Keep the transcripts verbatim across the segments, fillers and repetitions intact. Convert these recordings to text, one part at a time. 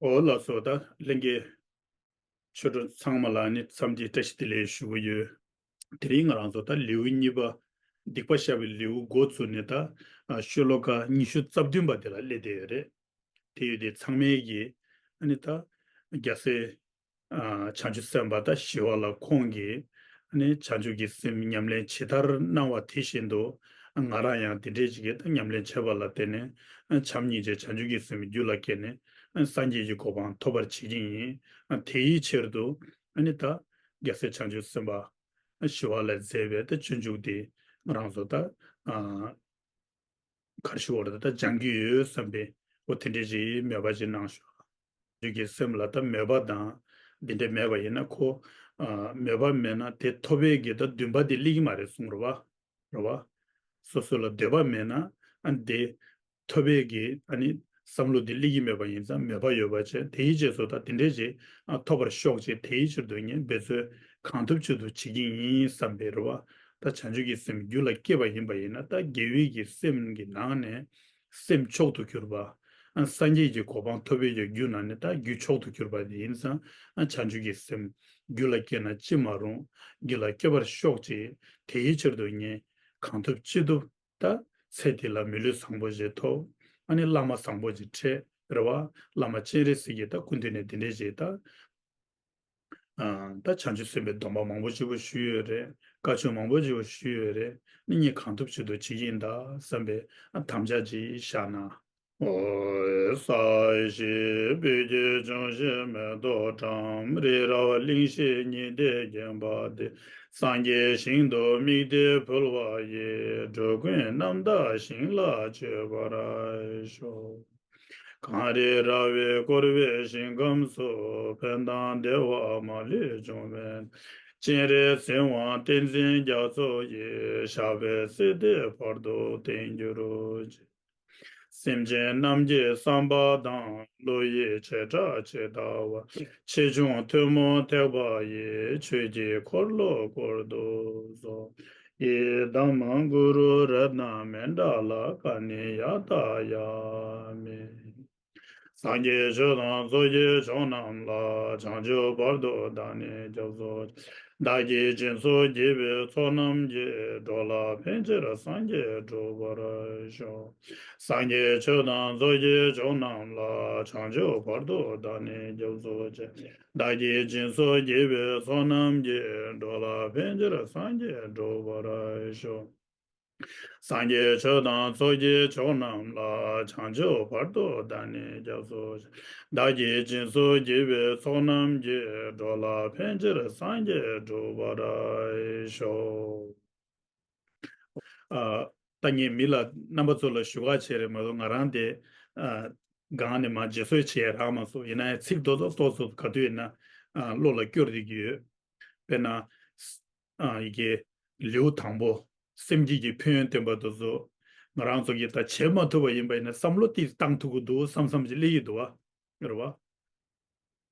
འོ་ལགས་སོ། ད་ལྷན་རྒྱས་ཆོས་གྲོགས་ཚང་མ་ལ་ནི་འཚམས་འདྲི་བཀྲ་ཤིས་བདེ་ལེགས་ཞུ་གི་ཡོད། དེ་རིང་ང་རང་ཚོ་ད་ལེའུ་གཉིས་པ། སྡིག་པ་བཤགས་པའི་ལེའུ་འགོ་བཙུགས་ནས་ད་ཨ་ཤོ་ལོ་ཀ་ཉི་ཤུ་རྩ་བདུན་པ་དེ་ལ་སླེབས་བསྡད་ཡོད་རེད། དེ་ཡོད་དེ་ཚང་མས་ཀྱིས་ཨ་ནི་ད་རྒྱལ་སྲས་ཨ་བྱང་ཆུབ་སེམས་དཔའ་ད་ཞི་བ་ལྷ་ཁོང་གིས་ཨ་ནི་བྱང་ཆུབ་ཀྱི་སེམས་ཉམས་ལེན་ཇི་ལྟར་གནང་བ་དེ་བཞིན་དུ་ང་རང་ཡང་དེ་འདྲའི་ཅིག་གིས་ད་ཉམས་ལེན་བྱས་པ་ལ་བརྟེན་ནས་བྱམས་སྙིང་རྗེ་བྱང་ཆུབ་ཀྱི་སེམས་རྒྱུད་ལ་སྐྱེས་ནས་སངས་རྒྱས་ཀྱི་གོ་འཕང་ཐོབ་པར་བྱེད་ཀྱི་ཡིན། དེའི་ཕྱིར་དུ་ཨ་ནི་ད་རྒྱལ་སྲས་བྱང་ཆུབ་སེམས་དཔའ་ཞི་བ་ལྷས་མཛད་པའི་ད་སྤྱོད་འཇུག་དེ་ང་རང་ཚོ་ད་གར་ཞུ་བར་ད་སྦྱང་གི་ཡོད་བསམ་པའི་འོ་དེ་འདྲའི་ཅིག་མོས་པ་ཅིག་གནང་ཞུ། རྒྱུད་ཀྱི་སེམས་ལ་ད་མོས་པ་དང་འདི་འདྲ་མེད་པ་ཡིན་ན་ཁོ་ཨ་མོས་པ་མེད་ན་དེ་ཐོབ་པའི་གི་ད་འདུན་པ་དེ་སླེབས་ཀྱི་མ་རེད་གསུངས་རེད་བ། རེད་བ། སོ་སོ་ལ་འདོད་པ་མེད་ན་ཨ་དེ་ཐོབ་པའི་གི་ཨ་ནི་བསམ་བློ་དེ་སླེབས་ཀྱི་མེད་པ་ཡིན་ཙང་མོས་པ་ཡོད་པ་བྱས་དེའི་རྗེས་སུ་ད་དེ་འདྲའི་ཅིག་ཨ་ཐོབ་པར་ཤོག་ཅེས་དེའི་ཕྱིར་དུ་ངས་འབད་རྩོལ་གང་ཐུབ་ཅི་ཐུབ་བྱེད་ཀྱི་ཡིན་བསམ་པའི་རེད་བ། ད་བྱང་ཆུབ་ཀྱི་སེམས་རྒྱུད་ལ་སྐྱེས་པ་ཡིན་པ་ཡིན་ན་ད་དགེ་བའི་གི་སེམས་ཀྱི་ནང་ནས་སེམས་མཆོག་ཏུ་གྱུར་པ། ཨ་སངས་རྒྱས་ཀྱི་གོ་འཕང་ཐོབ་པའི་ཀྱི་རྒྱུ་ནང་ནས་ད་རྒྱུད་མཆོག་ཏུ་གྱུར་པ་དེ་ཡིན་ཙང་ཨ་བྱང་ཆུབ་ཀྱི་སེམས་རྒྱུད་ལ་སྐྱེས་ན་ཅི་མ་རུང་རྒྱུད་ལ་སྐྱེ་བར་ཤོག་ཅེས་དེའི་ཕྱིར་དུ་ངས་གང་ཐུབ་ཅི་ཐུབ་ད་ཚེ་འདི་ལ་མི་ལུས་བཟང་པོ་ཞིག་ཐོབ། ཨ་ནི་བླ་མ་བཟང་པོ་ཞིག་འཕྲད་རེད་བ། བླ་མ་སྤྱན་རས་གཟིགས་ཀྱིས་ད་སྐུ་མདུན་ནས་འདི་འདྲས་ཞིག་ད། ཨ་ད་བྱང་ཆུབ་སེམས་དཔའི་སྡོམ་པ་མང་པོ་ཅིག་པོ་ཞུས་ཡོད་རེད། བཀའ་ཆོས་མང་པོ་ཅིག་པོ་ཞུས་ཡོད་རེད། ནི་ངས་གང་ཐུབ་ཅི་ཐུབ་བྱེད་ཀྱི་ཡིན་ད་བསམ་པའི་ཨ་དམ་བཅའ་ཅིག་བཞག་ན། ཨོ། ས་གཞི་སྤོས་ཀྱི་འབྱུང་བཞི་མེ་ཏོག་བཀྲམ། རི་རབ་གླིང་བཞི་ཉི་ཟླས་བརྒྱན་པ་དེར། སངས་རྒྱས་ཞིང་དུ་དམིགས་ཏེ་འབུལ་བ་ཡིས། འགྲོ་ཀུན་རྣམ་དག་ཞིང་ལ་སྤྱོད་པར་ཤོག། གངས་རི་ར་བས་བསྐོར་བའི་ཞིང་ཁམས་སུ། ཕན་དང་བདེ་བ་མ་ལུས་འབྱུང་བའི། སྤྱན་རས་གཟིགས་དབང་བསྟན་འཛིན་རྒྱ་མཚོ་ཡི། ཞབས་པད་སྲིད་མཐའི་བར་དུ་བརྟན་གྱུར་ཅིག། སེམས་ཅན་རྣམས་ཀྱི་བསམ་པ་དང་། བློ་ཡི་བྱེ་བྲག་ཇི་ལྟ་བ། ཆེ་ཆུང་ཐུན་མོང་ཐེག་པ་ཡི། ཆོས་ཀྱི་འཁོར་ལོ་བསྐོར་དུ་གསོལ། ཡི་དམ་གུ་རུ་རཏྣ་མཎྜལ། ཀ་ཎི་ཡ་ཏཱ་ཡ་མི། སངས་རྒྱས་ཆོས་དང་ཚོགས་ཀྱི་མཆོག་རྣམས་ལ། བྱང་ཆུབ་བར་དུ་བདག་ནི་སྐྱབས་སུ་མཆི། བདག་གིས་སྦྱིན་སོགས་བགྱིས་པའི་ཚོགས་རྣམས་ཀྱིས། འགྲོ་ལ་ཕན་ཕྱིར་སངས་རྒྱས་འགྲུབ་པར་ཤོག། སངས་རྒྱས་ཆོས་དང་ཚོགས་ཀྱི་མཆོག་རྣམས་ལ། བྱང་ཆུབ་བར་དུ་བདག་ནི་སྐྱབས་སུ་མཆི། བདག་གིས་སྦྱིན་སོགས་བགྱིས་པའི་ཚོགས་རྣམས་ཀྱིས། འགྲོ་ལ་ཕན་ཕྱིར་སངས་རྒྱས་འགྲུབ་པར་ཤོག། སངས་རྒྱས་ཆོས་དང་ཚོགས་ཀྱི་མཆོག་རྣམས་ལ། བྱང་ཆུབ་བར་དུ་བདག་ནི་སྐྱབས་སུ་མཆི། བདག་གིས་སྦྱིན་སོགས་བགྱིས་པའི་ཚོགས་རྣམས་ཀྱིས། འགྲོ་ལ་ཕན་ཕྱིར་སངས་རྒྱས་འགྲུབ་པར་ཤོག། ཨ། ད་ངས་མི་ལ་རྣམ་པ་ཚོ་ལ་ཞུ་ག་བྱས་རེད་མ་གཏོགས་ང་རང་དེ་ཨ་སྒང་ནས་མར་རྗེས་སོར་བྱས་རག་མ་སོང་། ཡིན་ན་ཡང་ཚིག་རྡོག་རྡོག་ཏོག་ཙམ་ག་དུས་ཡིན་ན་ཨ་བློ་ལ་སྐྱོར་བསྡད་ཀྱི་ཡོད། དཔེར་ན་ཨ་ཡི་གེ་ལེའུ་དང་པོ་སེམས་བསྐྱེད་ཀྱི་ཕན་ཡོན་བསྟན་པ་དེ་ཚོ་ང་རང་ཚོ་གིས་ད་བྱེད་མ་ཐུབ་པ་ཡིན་པ་ཡིན་ན་བསམ་བློ་ཏིག་བཏང་ཐུབ་ཀྱི་འདུག་བསམ་བསམ་ཅིག་སླེབས་ཀྱི་འདུག་བ། རེད་བ།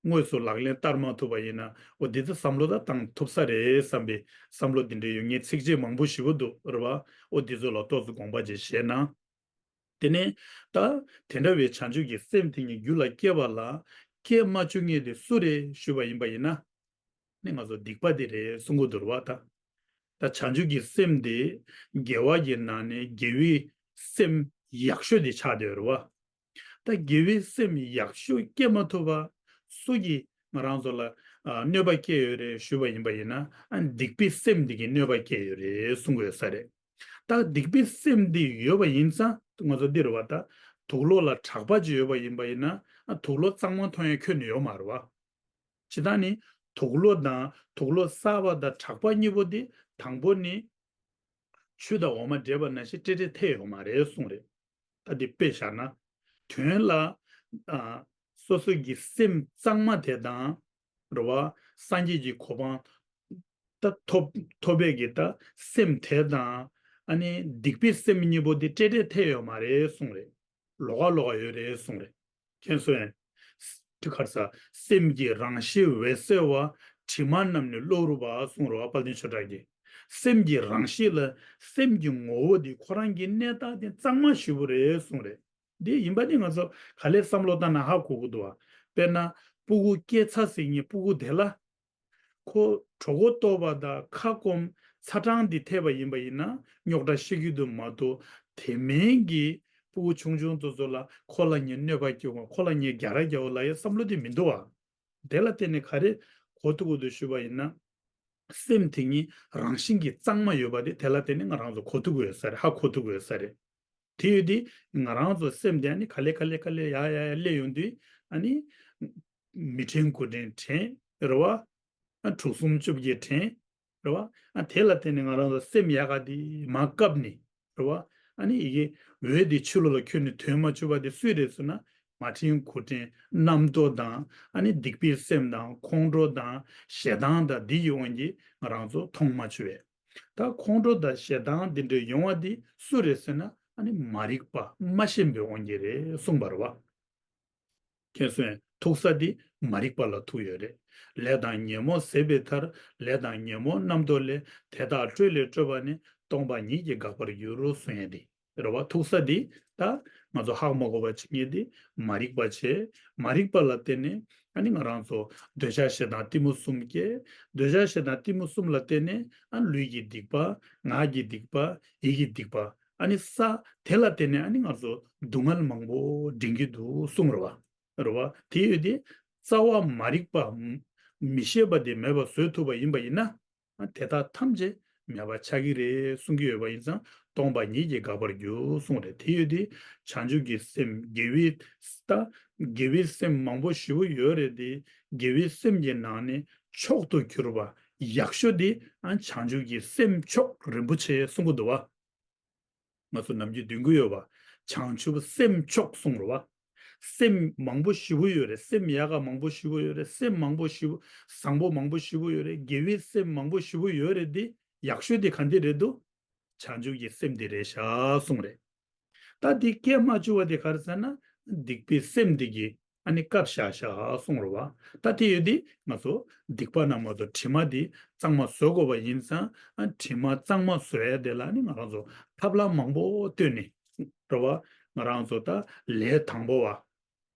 དངོས་སུ་ལག་ལེན་བསྟར་མ་ཐུབ་པ་ཡིན་ན་འོ་འདི་ཚོ་བསམ་བློ་ད་བཏང་ཐུབ་ས་རེད་བསམ་པའི་བསམ་བློ་འདི་འདྲ་ཡོད་ངེས་ཚིགས་བཅད་མང་པོ་ཞེ་པོ་འདུག་རེད་བ། འོ་འདི་ཚོ་ལ་ཏོག་ཙམ་དགོངས་པ་ཅིག་བཞེས་ན། དེ་ནས་ད་དེ་འདྲ་བའི་བྱང་ཆུབ་ཀྱི་སེམས་དེ་ཉིད་རྒྱུད་ལ་སྐྱེ་བ་ལ་སྐྱེ་མ་བཅུག་མཁན་དེ་སུ་རེད་ཞུས་པ་ཡིན་པ་ཡིན་ན། ནི་ང་ཚོ་སྡིག་པ་དེ་རེད་གསུང་གི་འདུག་རེད་བ་ད། ད་བྱང་ཆུབ་ཀྱི་སེམས་དེ་དགེ་བ་གི་ནང་ནས་དགེ་བའི་སེམས་ཡག་ཤོས་དེ་ཆགས་བསྡད་ཡོད་རེད་བ། ད་དགེ་བའི་སེམས་ཡག་ཤོས་སྐྱེ་མ་ཐུབ་པ་སུ་གིས་ང་རང་ཚོ་ལ་ཨ་གནོད་པ་སྐྱེལ་ཡོད་རེད་ཞུས་པ་ཡིན་པ་ཡིན་ན་ཨ་སྡིག་པའི་སེམས་འདི་གིས་གནོད་པ་སྐྱེལ་ཡོད་རེད་གསུང་གི་ཡོད་ས་རེད། ད་སྡིག་པའི་སེམས་འདི་ཡོད་པ་ཡིན་ཙང་ང་ཚོ་འདི་རེད་བ་ད་དུག་ལོག་ལ་གྲགས་པ་ཅིག་ཡོད་པ་ཡིན་པ་ཡིན་ན་ཨ་དུག་ལོག་གཙང་མ་མཐོང་ཡ་ཁྱོན་ནས་ཡོད་མ་རེད་བ། ཇི་ལྟར་ནི་དུག་ལོག་དང་དུག་ལོག་གསར་པ་དང་གྲགས་པ་གཉིས་པོ་འདི་དང་པོ་ནི་ཆུ་དང་འོ་མ་འདྲེས་པ་ནང་བཞིན་ཏྲེ་ཏྲེ་ཐལ་ཡོད་མ་རེད་གསུངས་རེད། ད་འདི་དཔེ་བཞག་ན། དོན་ལ་ཨ་སོ་སོ་གི་སེམས་གཙང་མ་དེ་དང་རེད་བ། སངས་རྒྱས་ཀྱི་གོ་འཕང་ད་ཐོབ་ཐོབ་པའི་གི་ད་སེམས་དེ་དང་ཨ་ནི་སྡིག་པའི་སེམས་གཉིས་པོ་འདི་ཏྲེ་ཏྲེ་ཐལ་ཡོད་མ་རེད་གསུངས་རེད། ལོགས་ཀ་ལོགས་ཀ་ཡོད་རེད་གསུངས་རེད། མཁྱེན་སོང་ངས། དེ་ག་རེ་ཟ། སེམས་ཀྱི་རང་གཤིས་འོད་གསལ་བ། དྲི་མ་རྣམས་ནི་གློག་རུ་བ་གསུངས་རེད་བ་དཔལ་ལྡན་ཆོས་གྲགས་ཀྱིས། སེམས་ཀྱི་རང་གཤིས་ལ་སེམས་ཀྱི་ངོ་བོ་འདི་ཁོ་རང་གི་གནས་སྟངས་དེ་གཙང་མ་ཞེ་པོ་རེད་གསུངས་རེད། འདི་ཡིན་པ་ནི་ང་ཚོ་ག་ལེར་བསམ་བློ་བཏང་ན་ཧ་གོ་གི་འདུག་བ། དཔེར་ན་སྤུ་གུ་སྐྱེས་ཚར་ཟིན་ནས་སྤུ་གུ་དེ་ལ་ཁོ་གྲོད་ཁོག་ལྟོགས་པ་དང་ཁ་སྐོམ་ཚ་གྲང་འདི་ཐེབས་པ་ཡིན་པ་ཡིན་ན་རྙོག་དྲ་ཤི་གི་འདུག་མ་གཏོགས། དེ་མིན་གྱི་སྤུ་གུ་ཆུང་ཆུང་དེ་ཚོ་ལ་ཁོ་ལ་ངས་གནོད་པ་སྐྱེལ་དགོས། ཁོ་ལ་ངས་རྒྱག་ར་རྒྱག་དགོས་ལབ་ཡའི་བསམ་བློ་དེ་མི་འདུག་བ། དེ་ལ་བརྟེན་ནས་ག་རེ་གོ་ཐུབ་ཀྱི་འདུག་ཞུས་པ་ཡིན་ན། སེམས་དེ་ཉིད་རང་བཞིན་གྱིས་གཙང་མ་ཡོད་པ་དེ་དེ་ལ་བརྟེན་ནས་ང་རང་ཚོ་གོ་ཐུབ་ཀྱི་ཡོད་ས་རེད། ཧ་གོ་ཐུབ་ཀྱི་ཡོད་ས་རེད། དེ་ཡོད་དུས་ང་རང་ཚོ་སེམས་དེ་ཨ་ནི་ག་ལེ་ག་ལེ་ག་ལེ་ཡར་ཡར་ཡར་སླེབས་ཡོང་དུས་ཨ་ནི་མི་དྲན་དགུ་དྲན་དྲན་རེད་བ། ཨ་དྲུག་གསུམ་བཅུ་བརྒྱད་དྲན་རེད་བ། ཨ་དེ་ལ་བརྟེན་ནས་ང་རང་ཚོ་སེམས་ཡག་ག་དེ་མར་བཀབ་ནས་རེད་བ། ཨ་ནི་ཡི་གེ་འོད་དེ་ཕྱི་ལོགས་ལ་ཁྱོན་ནས་ཐོན་མ་བཅུག་པ་དེ་སུས་རེད་ཟེར་ན། མ་དྲན་དགུ་དྲན་རྣམ་རྟོག་དང་ཨ་ནི་སྡིག་པའི་སེམས་དང་ཁོང་ཁྲོ་དང་ཞེ་སྡང་དང་འདི་ཡི་དབང་གིས་ང་རང་ཚོ་མཐོང་མ་བཅུག་པས། ད་ཁོང་ཁྲོ་དང་ཞེ་སྡང་འདི་འདྲ་ཡོང་བ་འདི་སུ་རེད་ཟེར་ན། ཨ་ནི་མ་རིག་པ་མ་ཤེས་པའི་དབང་གིས་རེད་གསུངས་པ་རེད་བ། མཁྱེན་སོང་། ཐུག་ས་འདི་མ་རིག་པ་ལ་ཐུག་ཡོད་རེད། ལས་དང་ཉོན་མོངས་ཟད་པའི་མཐར། ལས་དང་ཉོན་མོངས་རྣམ་རྟོག་ལས། དེ་དག་སྤྲོས་ལས་སྤྲོས་པ་ནི། སྟོང་པ་ཉིད་ཀྱིས་འགག་པར་འགྱུར་གསུང་ཡས་འདི་རེད་བ། ཐུག་ས་འདི་ད་ང་ཚོ་ཧ་མ་གོ་བ་བྱེད་མཁན་འདི་མ་རིག་པ་བྱས། མ་རིག་པ་ལ་བརྟེན་ནས་ཨ་ནི་ང་རང་ཚོ་འདོད་ཆགས་ཞེ་སྡང་གཏི་མུག་གསུམ་སྐྱེ། འདོད་ཆགས་ཞེ་སྡང་གཏི་མུག་གསུམ་ལ་བརྟེན་ནས་ཨ་ལུས་ཀྱི་སྡིག་པ། ངག་གི་སྡིག་པ། ཡིད་ཀྱི་སྡིག་པ། ཨ་ནི་ས་དེ་ལ་བརྟེན་ནས་ཨ་ནི་ང་ཚོ་སྡུག་བསྔལ་མང་པོ་འདྲེན་གྱི་འདུག་གསུངས་རེད་བ། རེད་བ། དེ་ཡོད་དེ་རྩ་བ་མ་རིག་པ། མི་ཤེས་པ་དེ་མེད་པ་བཟོ་ཐུབ་པ་ཡིན་པ་ཡིན་ན། དེ་དག་ཐམས་ཅད་མེད་པ་ཆགས་ཀྱི་རེད་གསུང་གི་ཡོད་པ་ཡིན་ཙང་སྟོང་པ་ཉིད་ཀྱིས་འགག་པར་འགྱུར་གསུངས་རེད། དེ་ཡོད་དེ་བྱང་ཆུབ་ཀྱི་སེམས་དགེ་བའི་ད་དགེ་བའི་སེམས་མང་པོ་ཞེ་པོ་ཡོད་རེད་དེ། དགེ་བའི་སེམས་ཀྱི་ནང་ནས་མཆོག་ཏུ་གྱུར་པ་ཡག་ཤོས་དེ་ཨ་བྱང་ཆུབ་ཀྱི་སེམས་མཆོག་རིན་པོ་ཆེ་གསུང་གི་འདུག་བ། ང་ཚོ་ནམ་རྒྱུན་འདོན་གྱི་ཡོད་པ། བྱང་ཆུབ་སེམས་མཆོག་གསུང་རེད་བ། སེམས་མང་པོ་ཞེ་པོ་ཡོད་རེད། སེམས་ཡག་ག་མང་པོ་ཞེ་པོ་ཡོད་རེད། སེམས་མང་པོ་ཞེ་པོ། བཟང་པོ་མང་པོ་ཞེ་པོ་ཡོད་རེད། དགེ་བའི་སེམས་མང་པོ་ཞེ་པོ་ཡོད་རེད་དེ། ཡག་ཤོས་དེ་ག་འདི་རེད་འདུག་བྱང་ཆུབ་ཀྱི་སེམས་དེ་རེད་ཤག་གསུངས་རེད། ད་འདི་སྐྱེ་མ་བཅུག་པ་དེ་ག་རེ་ཟེར་ན། སྡིག་པའི་སེམས་འདི་གིས་ཨ་ནི་བཀབ་བཞག་བཞག་གསུངས་རེད་བ། ད་དེ་ཡོད་དེ་ང་ཚོ་སྡིག་པ་རྣམས་མ་གཏོགས་དྲི་མ་འདི་གཙང་མ་བཟོ་དགོས་པ་ཡིན་ཙང་། ཨ་དྲི་མ་གཙང་མ་བཟོ་ཡ་དེ་ལ་ནི་ང་རང་ཚོ་ཐབས་ལམ་མང་པོ་བཏོན་ནས་རེད་བ། ང་རང་ཚོ་ད་ལས་དང་པོ་བ་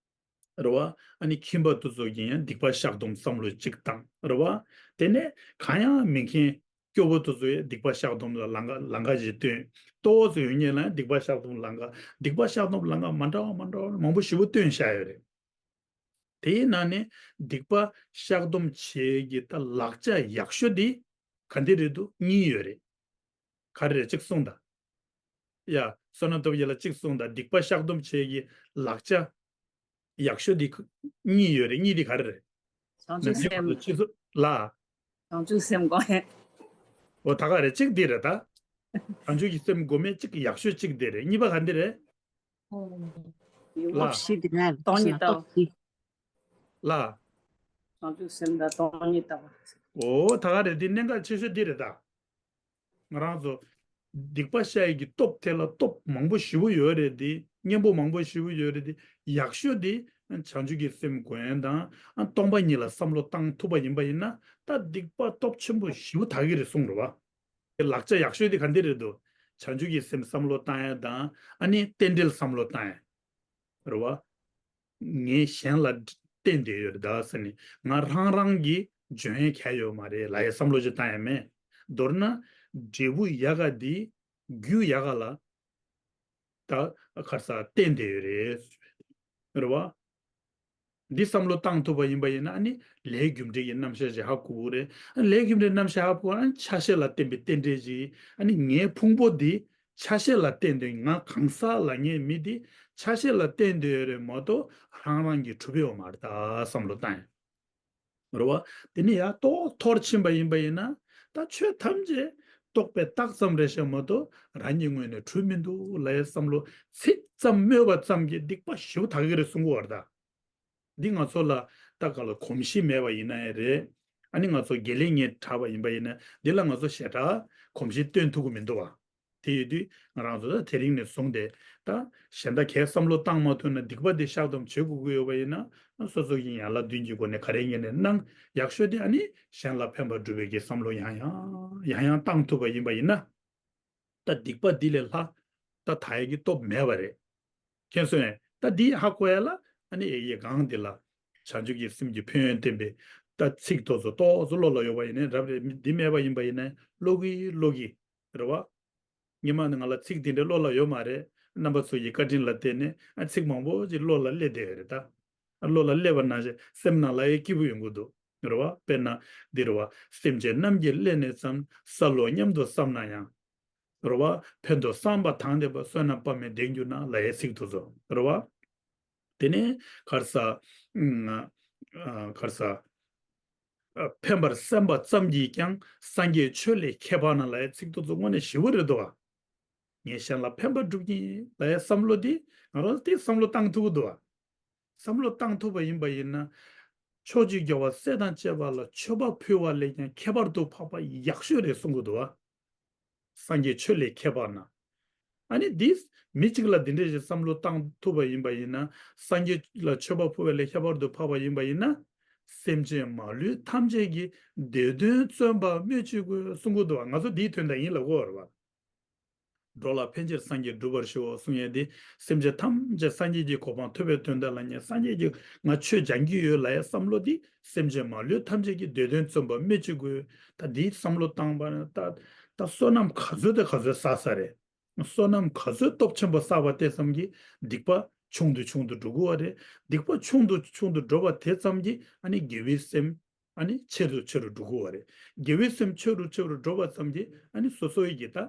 རེད་བ། ཨ་ནི་ཁྱིམ་པ་དེ་ཚོ་གིས་ཡང་སྡིག་པ་བཤགས་སྡོམ་བསམ་བློ་གཅིག་བཏང་རེད་བ། དེ་ནས་གང་ཡང་མི་མཁན་སྐྱོ་བོ་དེ་ཚོ་ཡང་སྡིག་པ་བཤགས་སྡོམ་ལ་ལམ་ཁ་ལམ་ཁ་ཞིག་བཏོན། ལྟོ་བ་ཚོ་ཡོད་མཁན་ལ་ཡང་སྡིག་པ་བཤགས་སྡོམ་ལམ་ཁ། སྡིག་པ་བཤགས་སྡོམ་ལམ་ཁ་མ་འདྲ་བ་མ་འདྲ་བ་མང་པོ་ཞེ་པོ་བཏོན་བཞག་ཡོད་རེད། དེའི་ནང་ནས་སྡིག་པ་བཤགས་སྡོམ་བྱེད་ཀྱི་ད་ལག་ཆ་ཡག་ཤོས་དེ་ག་འདི་རེད་འདུག་གཉིས་ཡོད་རེད། ག་རེ་རེད་གཅིག་གསུངས་དང་། ཡ། བསོད་ནམས་སྟོབས་རྒྱས་ལགས་གཅིག་གསུངས་དང་། སྡིག་པ་བཤགས་སྡོམ་བྱེད་ཀྱི་ལག་ཆ་ཡག་ཤོས་དེ་གཉིས་ཡོད་རེད། གཉིས་དེ་ག་རེ་རེད། བྱང་ཆུབ་ནམ་རྒྱུན་སེམས། ང་ཚོ་ཕྱི་སོ་ལ། བྱང་ཆུབ་སེམས་སྒོམ་ཡས། འོ་ད་ག་རེ་གཅིག་འདི་རེད་ད། བྱང་ཆུབ་ཀྱི་སེམས་སྒོམ་ཡས་གཅིག་ཡག་ཤོས་གཅིག་འདི་རེད། གཉིས་པ་ག་འདི་རེད། ཡོང་ལ། འབབ་བཞི་འདི་ནས་སྟོང་ཉིད་ལྟ་བ། སྟོང་ཉིད། ལ། བྱང་ཆུབ་སེམས་དང་སྟོང་ཉིད་ལྟ་བ། འོ་ད་ག་རེ་འདི་གནད་འགག་ཆེ་ཤོས་འདི་རེད་ད། ང་རང་ཚོ་སྡིག་པ་བཤགས་ཡས་ཀྱི་སྟོབས་དེ་ལ་སྟོབས་མང་པོ་ཞེ་པོ་ཡོད་རེད་དེ། གཉེན་པོ་མང་པོ་ཞེ་པོ་ཡོད་རེད་དེ། ཡག་ཤོས་དེ་བྱང་ཆུབ་ཀྱི་སེམས་སྒོམ་ཡས་དང་། ཨ་སྟོང་པ་ཉིད་ལ་བསམ་བློ་བཏང་ཐུབ་པ་ཡིན་པ་ཡིན་ན། ད་སྡིག་པ་སྟོབས་ཆེན་པོ་ཞེ་པོ་དག་གི་རེད་གསུངས་རེད་བ། དེ་ལག་ཆ་ཡག་ཤོས་དེ་ག་འདི་རེད་འདུག་བྱང་ཆུབ་ཀྱི་སེམས་བསམ་བློ་བཏང་ཡས་དང་། ཨ་ནི་རྟེན་འབྲེལ་བསམ་བློ་བཏང་ཡས། རེད་བ། ངས་གཞན་ལ་བརྟེན་བསྡད་ཡོད་རེད་ད་ཟེར་ནས། ང་རང་རང་གི་འཇོན་ཡས་གང་ཡང་ཡོད་མ་རེད་ལབ་ཡས་བསམ་བློ་ཅིག་བཏང་ཡས་མེད། མདོར་ན་འབྲས་བུ་ཡག་ག་འདི་རྒྱུ་ཡག་ག་ལ་ད་ག་རེ་ཟ་བརྟེན་བསྡད་ཡོད་རེད། རེད་བ། འདི་བསམ་བློ་བཏང་ཐུབ་པ་ཡིན་པ་ཡིན་ན། ཨ་ནི་ལས་རྒྱུ་འབྲས་ཀྱི་རྣམ་གཞག་ཅིག་ཧ་གོ་གི་རེད། ཨ་ནི་ལས་རྒྱུ་འབྲས་རྣམ་གཞག་ཧ་གོ་བ། ཨ་ནི་ཆ་ཤས་ལ་བརྟེན་པའི་རྟེན་འབྲེལ་ཅིག་ཨ་ནི་ངའི་ཕུང་པོ་འདི་ཆ་ཤས་ལ་བརྟེན་ཏེ་ང་གང་ཟག་ལབ་མཁན་མི་འདི་ཆ་ཤས་ལ་བརྟེན་ཏེ་ཡོད་རེད་མ་གཏོགས་རང་རང་གིས་གྲུབ་ཡོད་མ་རེད་ད་བསམ་བློ་བཏང་ཡ། རེད་བ། དེ་ནས་ཡར་ཏོག་མཐོར་ཕྱིན་པ་ཡིན་པ་ཡིན་ན། ད་ཆོས་ཐམས་ཅད་རྟོགས་པའི་རྟགས་ཙམ་རེད་ཤག་མ་གཏོགས་རང་གི་ངོས་ནས་གྲུབ་མི་འདུག་ལབ་ཡས་བསམ་བློ་ཚིག་ཙམ་སྨོས་པ་ཙམ་གྱིས་སྡིག་པ་ཞེ་པོ་དག་གི་རེད་གསུང་གི་ཡོད་རེད་ད། འདི་ང་ཚོ་ལ་ད་ག་ལ་གོམས་གཤིས་མེད་པ་ཡིན་ན་ཡང་རེད། ཨ་ནི་ང་ཚོ་དགེ་ལས་ངན་དྲག་པ་ཡིན་པ་ཡིན་ན། འདི་ལ་ང་ཚོ་ཞེ་དྲག་གོམས་གཤིས་སྟོན་ཐུབ་ཀྱི་མི་འདུག་བ། དེ་ཡོད་དུས་ང་རང་ཚོ་ད་དེ་རིང་ནས་བཟུང་སྟེ། ད་གཞན་དག་གས་བསམ་བློ་བཏང་མ་ཐུབ་ན། སྡིག་པ་དེ་བཤགས་སྡོམ་བྱེད་དགོས་ཀྱི་ཡོད་པ་ཡིན་ན། སོ་སོ་གིས་ཡན་ལག་བདུན་གྱི་སྒོ་ནས་ག་རེ་ཡིན་ནའི་གནང་། ཡག་ཤོས་དེ་ཨ་ནི་གཞན་ལ་ཕན་པ་སྒྲུབ་པའི་གི་བསམ་བློ་ཡང་ཡང་ཡང་ཡང་བཏང་ཐུབ་པ་ཡིན་པ་ཡིན་ན། ད་སྡིག་པ་འདི་ལས་ལྷག་ད་དག་ཡས་ཀྱི་སྟོབས་མེད་པ་རེད། མཁྱེན་སོང་ངས། ད་འདི་ཧ་གོ་ཡ་ལ་ཨ་ནི་ཨེ་ཡི་གང་འདི་ལ། བྱང་ཆུབ་ཀྱི་སེམས་ཀྱི་ཕན་ཡོན་བསྟན་པའི་ད་ཚིག་ཏོག་ཙམ་ཏོག་ཙམ་བློ་ལ་ཡོད་པ་ཡིན་ནའི་རབ་རེད། མི་འདི་མེད་པ་ཡིན་པ་ཡིན་ནའི་ཀློག་གི་ཀློག་གི་རེད་བ། སྔོན་མ་ནས་ང་ལ་ཚིག་འདི་འདྲའི་བློ་ལ་ཡོད་མ་རེད། རྣམ་པ་ཚོ་ཡི་བཀའ་དྲིན་ལ་བརྟེན་ནས་ཨ་ཚིག་མང་པོ་ཅིག་བློ་ལ་སླེབས་བསྡད་ཡོད་རེད་ད། ཨ་བློ་ལ་སླེབས་པ་ནང་བཞིན་སེམས་ནང་ལ་ཨེ་སྐྱིད་པོ་ཡོང་གི་འདུག་རེད་བ། དཔེར་ན་འདི་རེད་བ། སེམས་ཅན་རྣམས་ཀྱི་སླད་ནས་ཙམ། སལ་ལོ་སྙམ་དུ་བསམ་ན་ཡང་། རེད་བ། ཕན་དུ་བསམ་པ་དང་ལྡན་པ། བསོད་ནམས་དཔག་མེད་ལྡན་གྱུར་ན། ལབ་ཡས་ཚིག་དེ་ཚོ་རེད་བ། དེ་ནས་ག་རེ་ཟེར། ཨ་ག་རེ་ཟེར། ཨ་ཕན་པར་སེམས་པ་ཙམ་གྱིས་ཀྱང་། སངས་རྒྱས་ཆོས་ལས་ཁྱད་འཕགས་ན། ལབ་ཡས་ཚིག་དེ་ཚོ་དངོས་གནས་ཞེ་པོ་རེད་འདུག་བ། ངས་གཞན་ལ་ཕན་པ་སྒྲུབ་ཀྱིན་ལབ་ཡས་བསམ་བློ་འདི་ང་རང་དེ་བསམ་བློ་བཏང་ཐུབ་ཀྱི་འདུག་བ། བསམ་བློ་བཏང་ཐུབ་པ་ཡིན་པ་ཡིན་ན། ཕྱོགས་བཅུའི་རྒྱལ་བ་སྲས་དང་བཅས་པ་ལ་མཆོད་པ་ཕུལ་བ་ལས་ཀྱང་ཁྱད་པར་དུ་འཕགས་པ་ཡག་ཤོས་རེད་གསུང་གི་འདུག་བ། སངས་རྒྱས་ཆོས་ལས་ཁྱད་འཕགས་ན། ཨ་ནི་འདི་མི་གཅིག་ལ་འདི་འདྲས་ཞིག་བསམ་བློ་བཏང་ཐུབ་པ་ཡིན་པ་ཡིན་ན། སངས་རྒྱས་ལ་མཆོད་པ་ཕུལ་བ་ལས་ཁྱད་པར་དུ་འཕགས་པ་ཡིན་པ་ཡིན་ན། སེམས་ཅན་མ་ལུས་ཐམས་ཅད་ཀྱི་བདེ་དོན་བརྩོན་པར་སྨོས་ཅི་དགོས་གསུང་གི་འདུག་བ། ང་ཚོ་འདིའི་དོན་དག་ཡིན་ལབ་དགོས་རེད་བ། འགྲོ་ལ་ཕན་ཕྱིར་སངས་རྒྱས་འགྲུབ་པར་ཤོག་གསུང་ཡས་འདི། སེམས་ཅན་ཐམས་ཅད་སངས་རྒྱས་ཀྱི་གོ་འཕང་ཐོབ་པའི་དོན་དག་ལ། ངས་སངས་རྒྱས་ཀྱི་ང་ཆོས་སྦྱང་གི་ཡོད་ལབ་ཡས་བསམ་བློ་འདི། སེམས་ཅན་མ་ལུས་ཐམས་ཅད་ཀྱི་བདེ་དོན་བརྩོན་པར་སྨོས་ཅི་དགོས། ད་འདིའི་བསམ་བློ་བཏང་བ་ན་ད་ད་བསོད་ནམས་ག་ཚོད་དང་ག་ཚོད་བསགས་ས་རེད། བསོད་ནམས་ག་ཚོད་སྟོབས་ཆེན་པོ་བསགས་པ་དེ་ཙམ་གྱིས་སྡིག་པ་ཆུང་དུ་ཆུང་དུ་འགྲོ་གི་བ་རེད། སྡིག་པ་ཆུང་དུ་ཆུང་དུ་འགྲོ་བ་དེ་ཙམ་གྱིས་ཨ་ནི་དགེ་བའི་སེམས་ཨ་ནི་ཆེ་རུ་ཆེ་རུ་འགྲོ་གི་བ་རེད། དགེ་བའི་སེམས་ཆེ་རུ་ཆེ་རུ་འགྲོ་བ་ཙམ་གྱིས་ཨ་ནི་སོ་སོ་ཡི་གི་ད་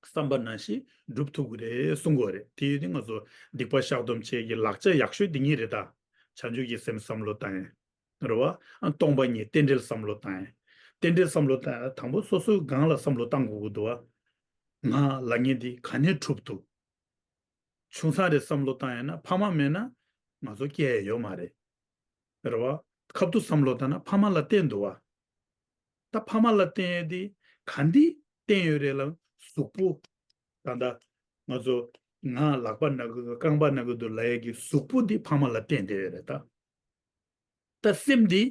བསམ་པ་ནང་བཞིན་འགྲུབ་ཐུབ་ཀྱི་རེད་གསུང་གི་བ་རེད། དེ་ཡོད་དུས་ང་ཚོ་སྡིག་པ་བཤགས་སྡོམ་བྱེད་ཀྱི་ལག་ཆ་ཡག་ཤོས་འདི་གཉིས་རེད་ད། བྱང་ཆུབ་ཀྱི་སེམས་བསམ་བློ་བཏང་ཡས། རེད་བ། ཨ་སྟོང་པ་ཉིད་རྟེན་འབྲེལ་བསམ་བློ་བཏང་ཡས། རྟེན་འབྲེལ་བསམ་བློ་བཏང་ཡས་དང་པོ་སོ་སོའི་སྒང་ལ་བསམ་བློ་བཏང་དགོས་ཀྱི་འདུག་བ། ང་ལབ་མཁན་འདི་ག་ནས་གྲུབ་འདུག་ཆུང་ཙག་རེ་བསམ་བློ་བཏང་ཡས་ན་ཕ་མ་མེད་ན་ང་ཚོ་སྐྱེ་ཡས་ཡོད་མ་རེད། རེད་བ། ཁ་ཐུག་བསམ་བློ་བཏང་ན་ཕ་མ་ལ་བརྟེན་འདུག་བ། ད་ཕ་མ་ལ་བརྟེན་ཡས་དེ་ག་འདི་བརྟེན་ཡོད་རེད་ལབ་གཟུགས་པོ། ད་ལྟ་ང་ཚོ་ང་ལག་པ་ན་གི་འདུག་རྐང་པ་ན་གི་འདུག་ལབ་ཡས་ཀྱི་གཟུགས་པོ་འདི་ཕ་མ་ལ་བརྟེན་བསྡད་ཡོད་རེད་ད། ད་སེམས་འདི་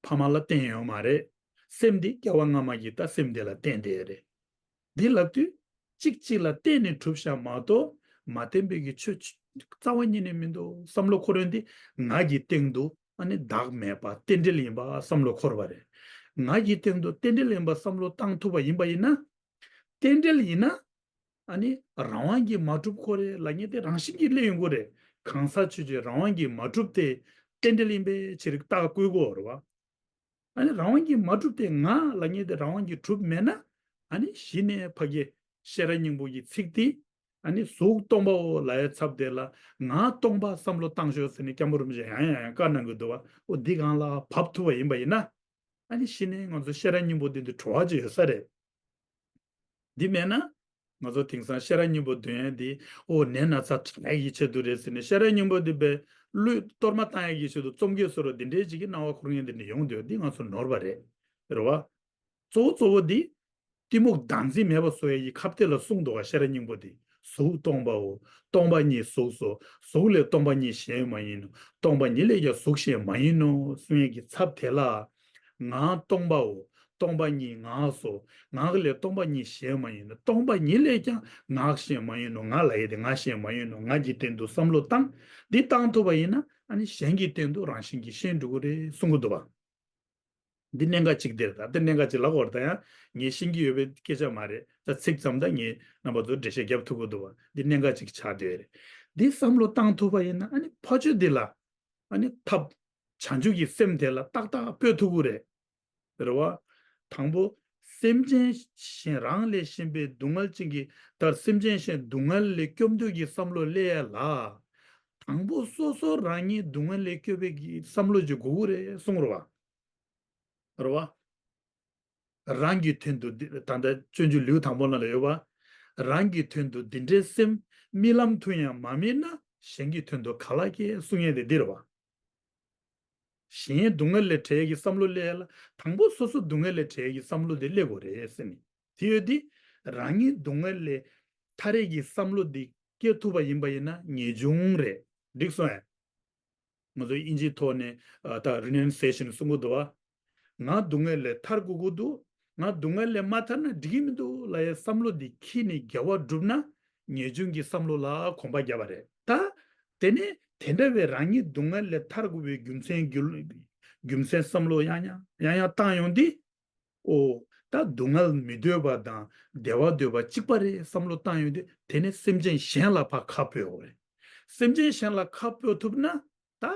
ཕ་མ་ལ་བརྟེན་ཡོད་མ་རེད། སེམས་འདི་སྐྱེ་བ་སྔ་མ་གི་ད་སེམས་འདི་ལ་བརྟེན་བསྡད་ཡོད་རེད། འདི་ལབ་དུས་གཅིག་གཅིག་ལ་བརྟེན་ནས་གྲུབ་ཤག་མ་གཏོགས་མ་བརྟེན་པའི་གི་ཆོས་རྩ་བ་ཉིད་ནས་མི་འདུག་བསམ་བློ་འཁོར་ཡོང་དུས་ང་གི་སྟེང་དུ་ཨ་ནི་བདག་མེད་པ་རྟེན་འབྲེལ་ཡིན་པ་བསམ་བློ་འཁོར་བ་རེད། ང་གི་སྟེང་དུ་རྟེན་འབྲེལ་ཡིན་པ་བསམ་བློ་བཏང་ཐུབ་པ་ཡིན་པ་ཡིན་ན། རྟེན་འབྲེལ་ཡིན་ན། ཨ་ནི་རང་དབང་གིས་མ་གྲུབ་ཁོ་རེ་ལབ་མཁན་དེ་རང་བཞིན་གྱིས་སླེབས་ཡོང་གི་རེད། གང་ཟག་ཆོས་ཅན་རང་དབང་གིས་མ་གྲུབ་དེ་རྟེན་འབྲེལ་ཡིན་པའི་ཕྱིར་རྟགས་བཀོད་དགོས་རེད་བ། ཨ་ནི་རང་དབང་གིས་མ་གྲུབ་དེ་ང་ལབ་མཁན་དེ་རང་དབང་གིས་གྲུབ་མེད་ན། ཨ་ནི་གཞི་ནས་ཕ་གི་ཤེས་རབ་སྙིང་པོ་ཡི་ཚིག་དེ། ཨ་ནི་གཟུགས་སྟོང་པའོ་ལབ་ཡའི་ཚབ་དེ་ལ་ང་སྟོང་པ་བསམ་བློ་བཏང་ཤོག་ཟེར་ནས་སྐྱབས་མགོན་རིན་པོ་ཆེ་ཡང་ཡང་ཡང་བཀའ་གནང་གི་འདུག་བ། འོ་འདི་གང་ལ་བབས་ཐུབ་པ་ཡིན་པ་ཡིན་ན། ཨ་ནི་གཞི་ནས་ང་ཚོ་ཤེས་རབ་སྙིང་པོ་འདི་འདི་བྲོ་བ་ཅིག་ཡོད་ས་རེད། འདི་མེད་ན། ང་ཚོ་དེང་སང་ཤེས་རབ་སྙིང་པོ་འདོན་ཡ་འདི་ཨོ་ནད་ན་ཚ་དྲག་ཡ་གི་ཆེད་དུ་རེད་ཟེར་ནས་ཤེས་རབ་སྙིང་པོ་འདི་པའི་བློས་གཏོར་མ་བཏང་ཡ་གི་ཆེད་དུ་རྩོམ་གྱི་བཟོ་འདྲ་འདི་འདྲའི་ཅིག་གི་སྣང་བ་འཁོར་མཁན་འདི་འདྲ་ཡོང་འདུག་འདི་ང་ཚོ་ནོར་བ་རེད། རེད་བ། གཙོ་བོ་གཙོ་བོ་འདི་གཏི་མུག་བདག་འཛིན་མེད་པ་བཟོ་ཡ་གི་ཁ་གཏད་ལ་གསུངས་འདུག་བ། ཤེས་རབ་སྙིང་པོ་འདི་གཟུགས་སྟོང་པའོ། སྟོང་པ་ཉིད་གཟུགས་སོ། གཟུགས་ལས་སྟོང་པ་ཉིད་གཞན་མ་ཡིན་ནོ། སྟོང་པ་ཉིད་ལས་ཀྱང་གཟུགས་གཞན་མ་ཡིན་ནོ་གསུང་ཡ་གི་ཚབ་དེ་ལ། ངག་སྟོང་པའོ། སྟོང་པ་ཉིད་ངག་སོ། ངག་ལས་སྟོང་པ་ཉིད་གཞན་མ་ཡིན་ནོ། སྟོང་པ་ཉིད་ལས་ཀྱང་ངག་གཞན་མ་ཡིན་ནོ། ང་ལབ་ཡ་དེ་ང་གཞན་མ་ཡིན་ནོ། ང་གི་སྟེང་དུ་བསམ་བློ་བཏང་། འདི་བཏང་ཐུབ་པ་ཡིན་ན་ཨ་ནི་གཞན་གྱི་སྟེང་དུ་རང་བཞིན་གྱིས་ཤེས་འགྲོ་གི་རེད་གསུང་གི་འདུག་བ། འདི་གནད་འགག་གཅིག་དེ་རེད་ད། འདི་གནད་འགག་གཅིག་ལབ་དགོས་རེད་ད། ཡང་ངས་ཤེས་ཀྱི་ཡོད་པའི་སྐད་ཆ་མ་རེད་ད། ཚིག་ཙམ་ད་ངས་རྣམ་པ་ཚོར་འགྲེལ་བཤད་རྒྱབ་ཐུབ་ཀྱི་འདུག་བ། འདི་གནད་འགག་གཅིག་ཆགས་བསྡད་རེད། འདི་བསམ་བློ་བཏང་ཐུབ་པ་ཡིན་ན་ཨ་ནི་ཕ་ཆོས་འདི་ལ་ཨ་ནི་ཐབས་བྱང་ཆུབ་ཀྱི་སེམས་དེ་ལ་ཏག་ཏག་སྤོས་ཐུབ་ཀྱི་རེད། རེད་བ། དང་པོ། སེམས་ཅན་གཞན་རང་ལས་གཞན་པའི་སྡུག་བསྔལ་ཅན་གྱི་ལྟར་སེམས་ཅན་གཞན་སྡུག་བསྔལ་ལས་སྐྱོབ་འདོད་ཀྱི་བསམ་བློ་སླེབས་ཡ་ལ། དང་པོ་སོ་སོ་རང་ཉིད་སྡུག་བསྔལ་ལས་སྐྱོབ་པའི་གི་བསམ་བློ་ཅིག་དགོས་ཀྱི་རེད་གསུངས་རེད་བ། རེད་བ། རང་གི་དོན་དུ་འདི་ད་ལྟ་སྤྱོད་འཇུག་ལེའུ་དང་པོ་ནང་ལ་ཡོད་པ། རང་གི་དོན་དུ་འདི་འདྲའི་སེམས་རྨི་ལམ་དུ་ཡང་མ་རྨིས་ན། གཞན་གྱི་དོན་དུ་ག་ལ་སྐྱེ་གསུང་ཡས་དེ་འདི་རེད་བ། གཞན་སྡུག་བསྔལ་ལས་བྲལ་གྱི་བསམ་བློ་སླེབས་ཡ་ལ་དང་པོ་སོ་སོ་སྡུག་བསྔལ་ལས་བྲལ་གྱི་བསམ་བློ་དེ་སླེབས་དགོས་རེད་ཟེར་ནས། དེ་ཡོད་དུས་རང་ཉིད་སྡུག་བསྔལ་ལས་ཐར་ཡས་ཀྱི་བསམ་བློ་འདི་སྐྱེ་ཐུབ་པ་ཡིན་པ་ཡིན་ན་ངེས་འབྱུང་རེད། འགྲིག་སོང་ངས། ང་ཚོ་དབྱིན་ཇིའི་ཐོག་ནས་ཨ་ད་རི་ནན་སེ་ཤན་གསུང་གི་འདུག་བ། ང་སྡུག་བསྔལ་ལས་ཐར་དགོས་ཀྱི་འདུག་ང་སྡུག་བསྔལ་ལས་མ་ཐར་ན་འགྲིག་གི་མི་འདུག་ལབ་ཡས་བསམ་བློ་འདི་འཁྱེར་ནས་དགེ་བ་བསྒྲུབ་ན་ངེས་འབྱུང་གི་བསམ་བློ་ལ་གོམ་པ་བརྒྱབ་པ་རེད་ད། དེ་ནས་དེ་འདྲ་བའི་རང་ཉིད་སྡུག་བསྔལ་ལས་ཐར་དགོས་པའི་རྒྱུ་མཚན་རྒྱུ་རྒྱུ་མཚན་བསམ་བློ་ཡང་ཡང་ཡང་ཡང་བཏང་ཡོང་དུས། ཨོ། ད་སྡུག་བསྔལ་མི་འདོད་པ་དང་བདེ་བ་འདོད་པ་གཅིག་པ་རེད་བསམ་བློ་བཏང་ཡོང་དུས། དེ་ནས་སེམས་ཅན་གཞན་ལ་ཕར་ཁ་སྤོ་དགོས་རེད། སེམས་ཅན་གཞན་ལ་ཁ་སྤོ་ཐུབ་ན། ད་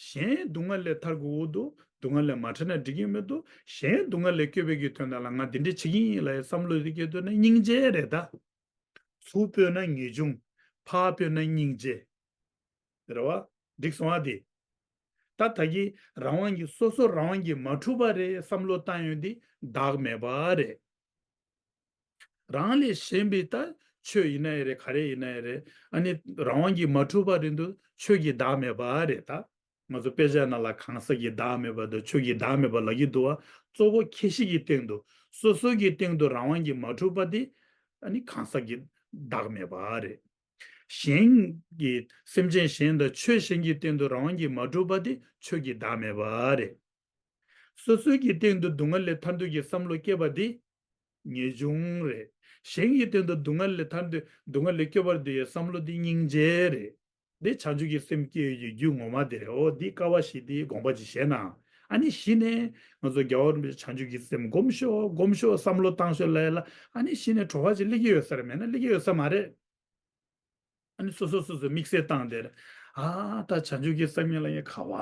གཞན་སྡུག་བསྔལ་ལས་ཐར་དགོས་འོ་དོ། སྡུག་བསྔལ་ལས་མ་ཐར་ན་འགྲིག་གི་མི་འདུག་གཞན་སྡུག་བསྔལ་ལས་སྐྱོབ་པའི་གི་དོན་དག་ལ་ང་འདི་འདྲ་བྱེད་ཀྱི་ཡིན་ལབ་ཡའི་བསམ་བློ་དེ་སྐྱེ་ཐུབ་ན་སྙིང་རྗེ་རེད་ད། ཚུར་སྤོས་ན་ངེས་འབྱུང་། ཕར་སྤོས་ན་སྙིང་རྗེ། རེད་བ། འགྲིག་སོང་བ་དེ། ད་ད་གི་རང་དབང་གིས་སོ་སོ་རང་དབང་གིས་མ་གྲུབ་པ་རེད་བསམ་བློ་བཏང་ཡོང་དུས་བདག་མེད་པ་རེད། རང་ལས་གཞན་པའི་ད་ཆོས་ཡིན་ན་ཡང་རེད། ག་རེ་ཡིན་ན་ཡང་རེད། ཨ་ནི་རང་དབང་གིས་མ་གྲུབ་པ་རེད་འདུག་ཆོས་ཀྱི་བདག་མེད་པ་རེད་ད། ང་ཚོ་དཔེ་ཆ་ནང་ལ་གང་ཟག་གི་བདག་མེད་པ་དང་ཆོས་ཀྱི་བདག་མེད་པ་ལབ་ཀྱི་འདུག་བ། གཙོ་བོ་ཁྱད་གཞི་གི་སྟེང་དུ། སོ་སོ་གི་སྟེང་དུ་རང་དབང་གིས་མ་གྲུབ་པ་དེ་ཨ་ནི་གང་ཟག་གི་བདག་མེད་པ་རེད། གཞན་གྱི་སེམས་ཅན་གཞན་དང་ཆོས་གཞན་གྱི་སྟེང་དུ་རང་དབང་གིས་མ་གྲུབ་པ་དེ་ཆོས་ཀྱི་བདག་མེད་པ་རེད། སོ་སོའི་གི་སྟེང་དུ་སྡུག་བསྔལ་ལས་ཐར་འདོད་ཀྱི་བསམ་བློ་སྐྱེས་པ་དེ་ངེས་འབྱུང་རེད། གཞན་གྱི་སྟེང་དུ་སྡུག་བསྔལ་ལས་ཐར་འདོད། སྡུག་བསྔལ་ལས་སྐྱོབ་པར་འདོད་ཡའི་བསམ་བློ་དེ་སྙིང་རྗེ་རེད། དེ་བྱང་ཆུབ་ཀྱི་སེམས་སྐྱེ་ཡོང་རྒྱུའི་རྒྱུ་ངོ་མ་དེ་རེད། འོ་འདི་དཀའ་བ་ཞིག་དེའི་དགོངས་པ་ཅིག་བཞེས་ན། ཨ་ནི་གཞི་ནས་ང་ཚོ་རྒྱལ་བ་རིན་པོ་ཆེ་བྱང་ཆུབ་ཀྱི་སེམས་སྒོམ་ཤོག་སྒོམ་ཤོག་བསམ་བློ་བཏང་ཤོག་ལབ་ཡ་ལ། ཨ་ནི་གཞི་ནས་གྲོགས་པོ་ཅིག་སླེབས་ཀྱི་ཡོད་ས་རེད། མེད་ན་སླེབས་ཀྱི་ཡོད་ས་མ་རེད། ཨ་ནི་སོ་སོ་སོ་སོ་དམིགས་བསལ་བཏང་དེར། ཨ་ད་བྱང་ཆུབ་ཀྱི་སེམས་ཉིད་ལ་ཡང་ག་བ།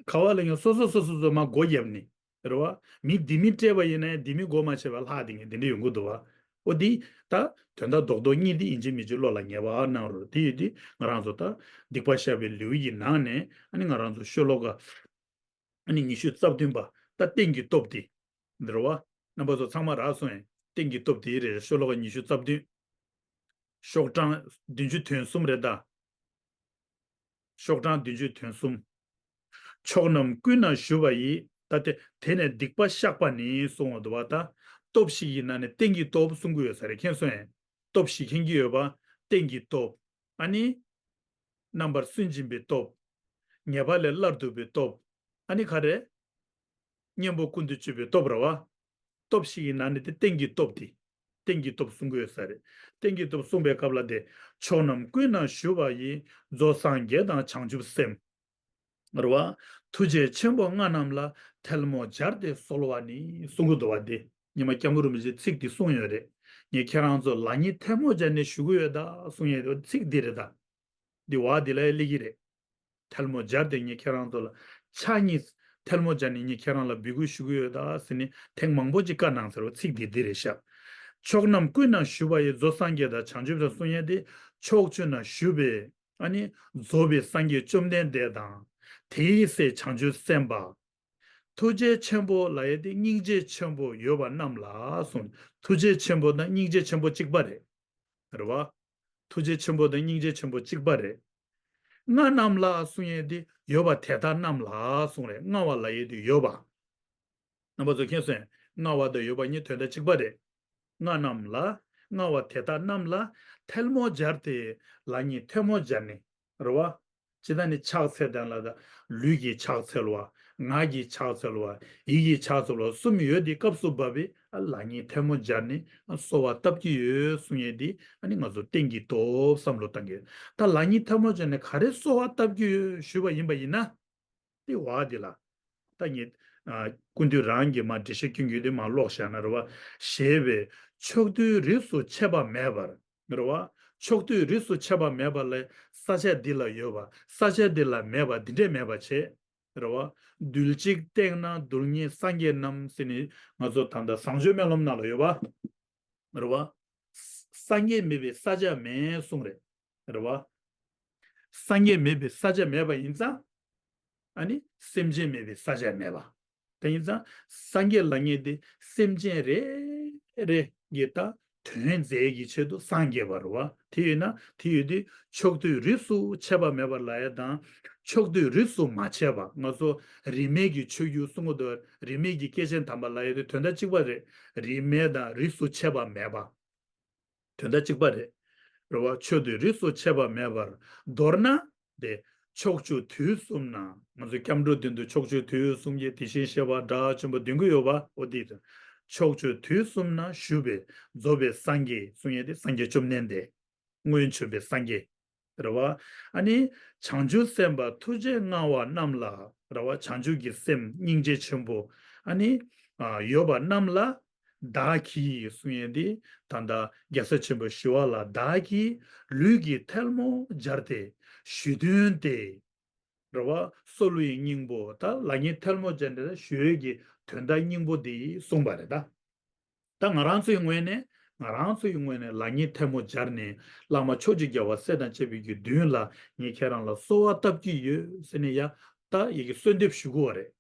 ག་བ་ལ་ཡང་སོ་སོ་སོ་སོ་སོ་མ་སྒོ་བརྒྱབ་ནི། རེད་བ། མི་འདི་མི་སྤྲད་པ་ཡིན་ན་ཡང་འདི་མི་སྒོ་མ་ཕྱེ་བ་ལྷག་དེ་ངས་འདི་འདྲ་ཡོང་གི་འདུག་བ། ཨོ་འདི་ད་དོན་དག་རྡོག་རྡོག་གཉིས་འདི་ཡིན་གཅིག་མིན་གཅིག་བློ་ལ་ངེས་པ་གནང་རོགས། དེ་ཡོད་དུས་ང་རང་ཚོ་ད་སྡིག་པ་བཤགས་པའི་ལེའུ་ཡི་ནང་ནས། ཨ་ནི་ང་རང་ཚོ་ཤོ་ལོ་ཀ་ཨ་ནི་ཉི་ཤུ་རྩ་བདུན་པ་ད་རྟེན་གྱི་སྟོབས་དེ། འདི་རེད་བ། རྣམ་པ་ཚོ་ཚང་མ་རག་སོང་ངས། རྟེན་གྱི་སྟོབས་དེ་རེད། ཤོ་ལོ་ཀ་ཉི་ཤུ་རྩ་བདུན། ཤོག་གྲངས་བདུན་ཅུ་དོན་གསུམ་རེད་ད། ཤོག་གྲངས་བདུན་ཅུ་དོན་གསུམ། ཕྱོགས་རྣམས་ཀུན་ན་བཞུགས་པ་ཡི། ད་དེ་དེ་ནས་སྡིག་པ་བཤགས་པ་ནི་གསུངས་པ་འདུག་བ། ད་སྟོབས་ཤིག་ཡིན་ན་ནི་རྟེན་གྱི་སྟོབས་གསུང་གི་ཡོད་ས་རེད། མཁྱེན་སོང་ངས། སྟོབས་ཤིག་མཁྱེན་གྱི་ཡོད་པ། རྟེན་གྱི་སྟོབས། ཨ་ནི། རྣམ་པར་སུན་འབྱིན་པའི་སྟོབས། ཉེས་པ་ལས་སླར་འདུ་བའི་སྟོབས། ཨ་ནི་ག་རེ། གཉེན་པོ་ཀུན་ཏུ་སྤྱོད་པའི་སྟོབས་རེད་བ། སྟོབས་ཤིག་ཡིན་ན་ནི་དེ་རྟེན་གྱི་སྟོབས་དེ། རྟེན་གྱི་སྟོབས་གསུང་གི་ཡོད་ས་རེད། རྟེན་གྱི་སྟོབས་གསུངས་པའི་སྐབས་ལ་དེ། ཕྱོགས་རྣམས་ཀུན་ན་བཞུགས་པ་ཡི། རྫོགས་སངས་རྒྱས་དང་བྱང་ཆུབ་སེམས། རེད་བ། ཐུགས་རྗེ་ཆེན་པོ་མངའ་རྣམས་ལ། ཐལ་མོ་སྦྱར་ཏེ་གསོལ་བ་ནི། གསུང་གི་འདུག་བ་དེ། ཉི་མ་སྐྱབས་མགོན་རིན་པོ་ཆེས་ཚིག་དེ་གསུངས་ཡོད་རེད། ངས་ཁྱེད་རང་ཚོ་ལག་གཉིས་ཐལ་མོ་སྦྱར་ནས་ཞུ་གི་ཡོད་ད་གསུང་ཡས་ཚིག་འདི་རེད་ད། འདི་བ་འདི་ལ་ཡ་སླེབས་ཀྱི་རེད། ཐལ་མོ་སྦྱར་ཏེ་ངས་ཁྱེད་རང་ཚོ་ལ། ཕྱག་གཉིས། ཐལ་མོ་སྦྱར་ནས་ངས་ཁྱེད་རང་ལ་འབོད་སྐུལ་ཞུ་གི་ཡོད་ད་ཟེར་ནས་ཐེངས་མང་པོ་ཅིག་བཀའ་གནང་ཟེར་བ་ཚིག་འདི་འདི་རེད་ཤག་ཕྱོགས་རྣམས་ཀུན་ན་བཞུགས་པ་ཡི། རྫོགས་སངས་རྒྱས་དང་བྱང་ཆུབ་སེམས་གསུང་ཡས་དེ། ཕྱོགས་བཅུ་ན་བཞུགས་པའི། ཨ་ནི་རྫོགས་པའི་སངས་རྒྱས་བཅོམ་ལྡན་འདས་དང་། དེའི་སྲས་བྱང་ཆུབ་སེམས་དཔའ། ཐུགས་རྗེ་ཆེན་པོ་ལབ་ཡས་དེ་སྙིང་རྗེ་ཆེན་པོ་ཡོད་པ་རྣམས་ལ་གསུངས། ཐུགས་རྗེ་ཆེན་པོ་དང་སྙིང་རྗེ་ཆེན་པོ་གཅིག་པ་རེད། རེད་བ། ཐུགས་རྗེ་ཆེན་པོ་དང་སྙིང་རྗེ་ཆེན་པོ་གཅིག་པ་རེད། མངའ་རྣམས་ལ་གསུང་ཡས་དེ་ཡོད་པ་དེ་དག་རྣམས་ལ་གསུངས་རེད། མངའ་བ་ལབ་ཡས་དེ་ཡོད་པ། རྣམ་པ་ཚོ་མཁྱེན་སོང་ངས། མངའ་བ་དང་ཡོད་པ་གཉིས་དོན་དག་གཅིག་པ་རེད། མངའ་རྣམས་ལ། མངའ་བ་དེ་དག་རྣམས་ལ་ཐལ་མོ་སྦྱར་ཏེ། ལག་གཉིས་ཐལ་མོ་སྦྱར་ནས། རེད་བ། ཇི་ལྟར་ནི་ཕྱག་འཚལ་དང་ལ་དང་། ལུས་ཀྱིས་ཕྱག་འཚལ་བ། ངག་གིས་ཕྱག་འཚལ་བ། ཡིད་ཀྱིས་ཕྱག་འཚལ་བ་གསུམ་ཡོད་དེ་སྐབས་སུ་བབ་པའི་ལག་གཉིས་ཐལ་མོ་སྦྱར་ནས་གསོལ་བ་བཏབ་ཀྱི་ཡོད་གསུང་ཡས་དེ། ཨ་ནི་ང་ཚོ་རྟེན་གྱི་སྟོབས་བསམ་བློ་བཏང་གི་ཡོད། ད་ལག་གཉིས་ཐལ་མོ་སྦྱར་ནས་ག་རེ་གསོལ་བ་བཏབ་ཀྱི་ཡོད་ཞུས་པ་ཡིན་པ་ཡིན་ན། དེ་བ་དེ་ལ། ད་ངས། ཨ། ཀུན་འདུས་རང་གིས་མར་འགྲེལ་བཤད་སྐྱོན་གྱི་དེ་མར་ཀློག་བཞག་ན་རེད་བ། ཞེས་པའི་ཕྱོགས་དུས་རིས་སུ་ཆད་པ་མེད་པར། རེད་བ། ཕྱོགས་དུས་རིས་སུ་ཆད་པ་མེད་པ་ལས་ས་ཆ་འདི་ལ་ཡོད་པ། ས་ཆ་འདི་ལ་མེད་པ། འདི་འདྲས་མེད་པ་བྱས། རེད་བ། རྡུལ་གཅིག་སྟེང་ན་རྡུལ་སྙེད་སངས་རྒྱས་རྣམས་ཟེར་ནས་ང་ཚོ་ད་ལྟ་བཟང་སྤྱོད་སྨོན་ལམ་ནང་ལ་ཡོད་པ། རེད་བ། སངས་རྒྱས་མེད་པའི་ས་ཆ་མེད་གསུངས་རེད། རེད་བ། སངས་རྒྱས་མེད་པའི་ས་ཆ་མེད་པ་ཡིན་ཙང་། ཨ་ནི་སེམས་ཅན་མེད་པའི་ས་ཆ་མེད་པ། དེ་ཡིན་ཙང་སངས་རྒྱས་ལབ་མཁན་དེ་སེམས་ཅན་རེ་རེ་གི་ད་དོན་མཛད་ཀྱི་ཆེད་དུ་སངས་རྒྱས་པ་རེད་བ། དེ་ཡིན་ན་དེ་ཡོད་དུས་ཕྱོགས་དུས་རིས་སུ་ཆད་པ་མེད་པ་ལབ་ཡ་དང་། ཕྱོགས་དུས་རིས་སུ་མ་ཆད་པ། ང་ཚོ་རིས་མེད་ཀྱི་ཆོས་བརྒྱུད་གསུང་གི་འདུག་རིས་མེད་ཀྱི་སྐྱེས་ཆེན་དམ་པ་ལབ་ཡ་དེ་དོན་དག་གཅིག་པ་རེད། རིས་མེད་དང་རིས་སུ་ཆད་པ་མེད་པ། དོན་དག་གཅིག་པ་རེད། རེད་བ། ཕྱོགས་དུས་རིས་སུ་ཆད་པ་མེད་པར། མདོར་ན། དེ། ཕྱོགས་བཅུ་དུས་གསུམ་ན། ང་ཚོ་སྐྱབས་འགྲོ་དོན་དུ་ཕྱོགས་བཅུ་དུས་གསུམ་གྱི་དེ་བཞིན་གཤེགས་པ་དགྲ་བཅོམ་པ་འདོན་གྱི་ཡོད་པ། འོ་དེ་དང་། ཕྱོགས་བཅུ་དུས་གསུམ་ན་བཞུགས་པའི་རྫོགས་པའི་སངས་རྒྱས་གསུང་ཡས་དེ་སངས་རྒྱས་བཅོམ་ལྡན་འདས། སྔོན་བྱོན་པའི་སངས་རྒྱས། རེད་བ། ཨ་ནི་བྱང་ཆུབ་སེམས་དཔའ་ཐུགས་རྗེ་མངའ་བ་རྣམས་ལ་རེད་བ། བྱང་ཆུབ་ཀྱི་སེམས་སྙིང་རྗེ་ཆེན་པོ་ཨ་ནི་ཨ་ཡོད་པ་རྣམས་ལ། བདག་གིས་གསུང་ཡས་འདི་ད་ལྟ་རྒྱལ་སྲས་ཆེན་པོ་ཞི་བ་ལྷ། བདག་གིས་ལུས་ཀྱི་ཐལ་མོ་སྦྱར་ཏེ་ཞུས་དོན་ཏེ། རེད་བ། གསོལ་བའི་སྙིང་པོ་ད་ལག་གཉིས་ཐལ་མོ་སྦྱར་ནས་ཞུ་ཡས་ཀྱི་དོན་དག་སྙིང་པོ་འདི་གསུངས་པ་རེད་ད། ད་ང་རང་ཚོའི་ངོས་ནས་ང་རང་ཚོའི་ངོས་ནས་ལག་གཉིས་ཐལ་མོ་སྦྱར་ནས་བླ་མ་ཕྱོགས་བཅུའི་རྒྱལ་བ་སྲས་དང་བཅས་པའི་གི་མདུན་ལ་ངས་ཁྱེད་རང་ལ་གསོལ་བ་བཏབ་ཀྱི་ཡོད་ཟེར་ནས་ཡ་ད་ཡི་གེ་གསོལ་འདེབས་ཞུ་དགོས་པ་རེད།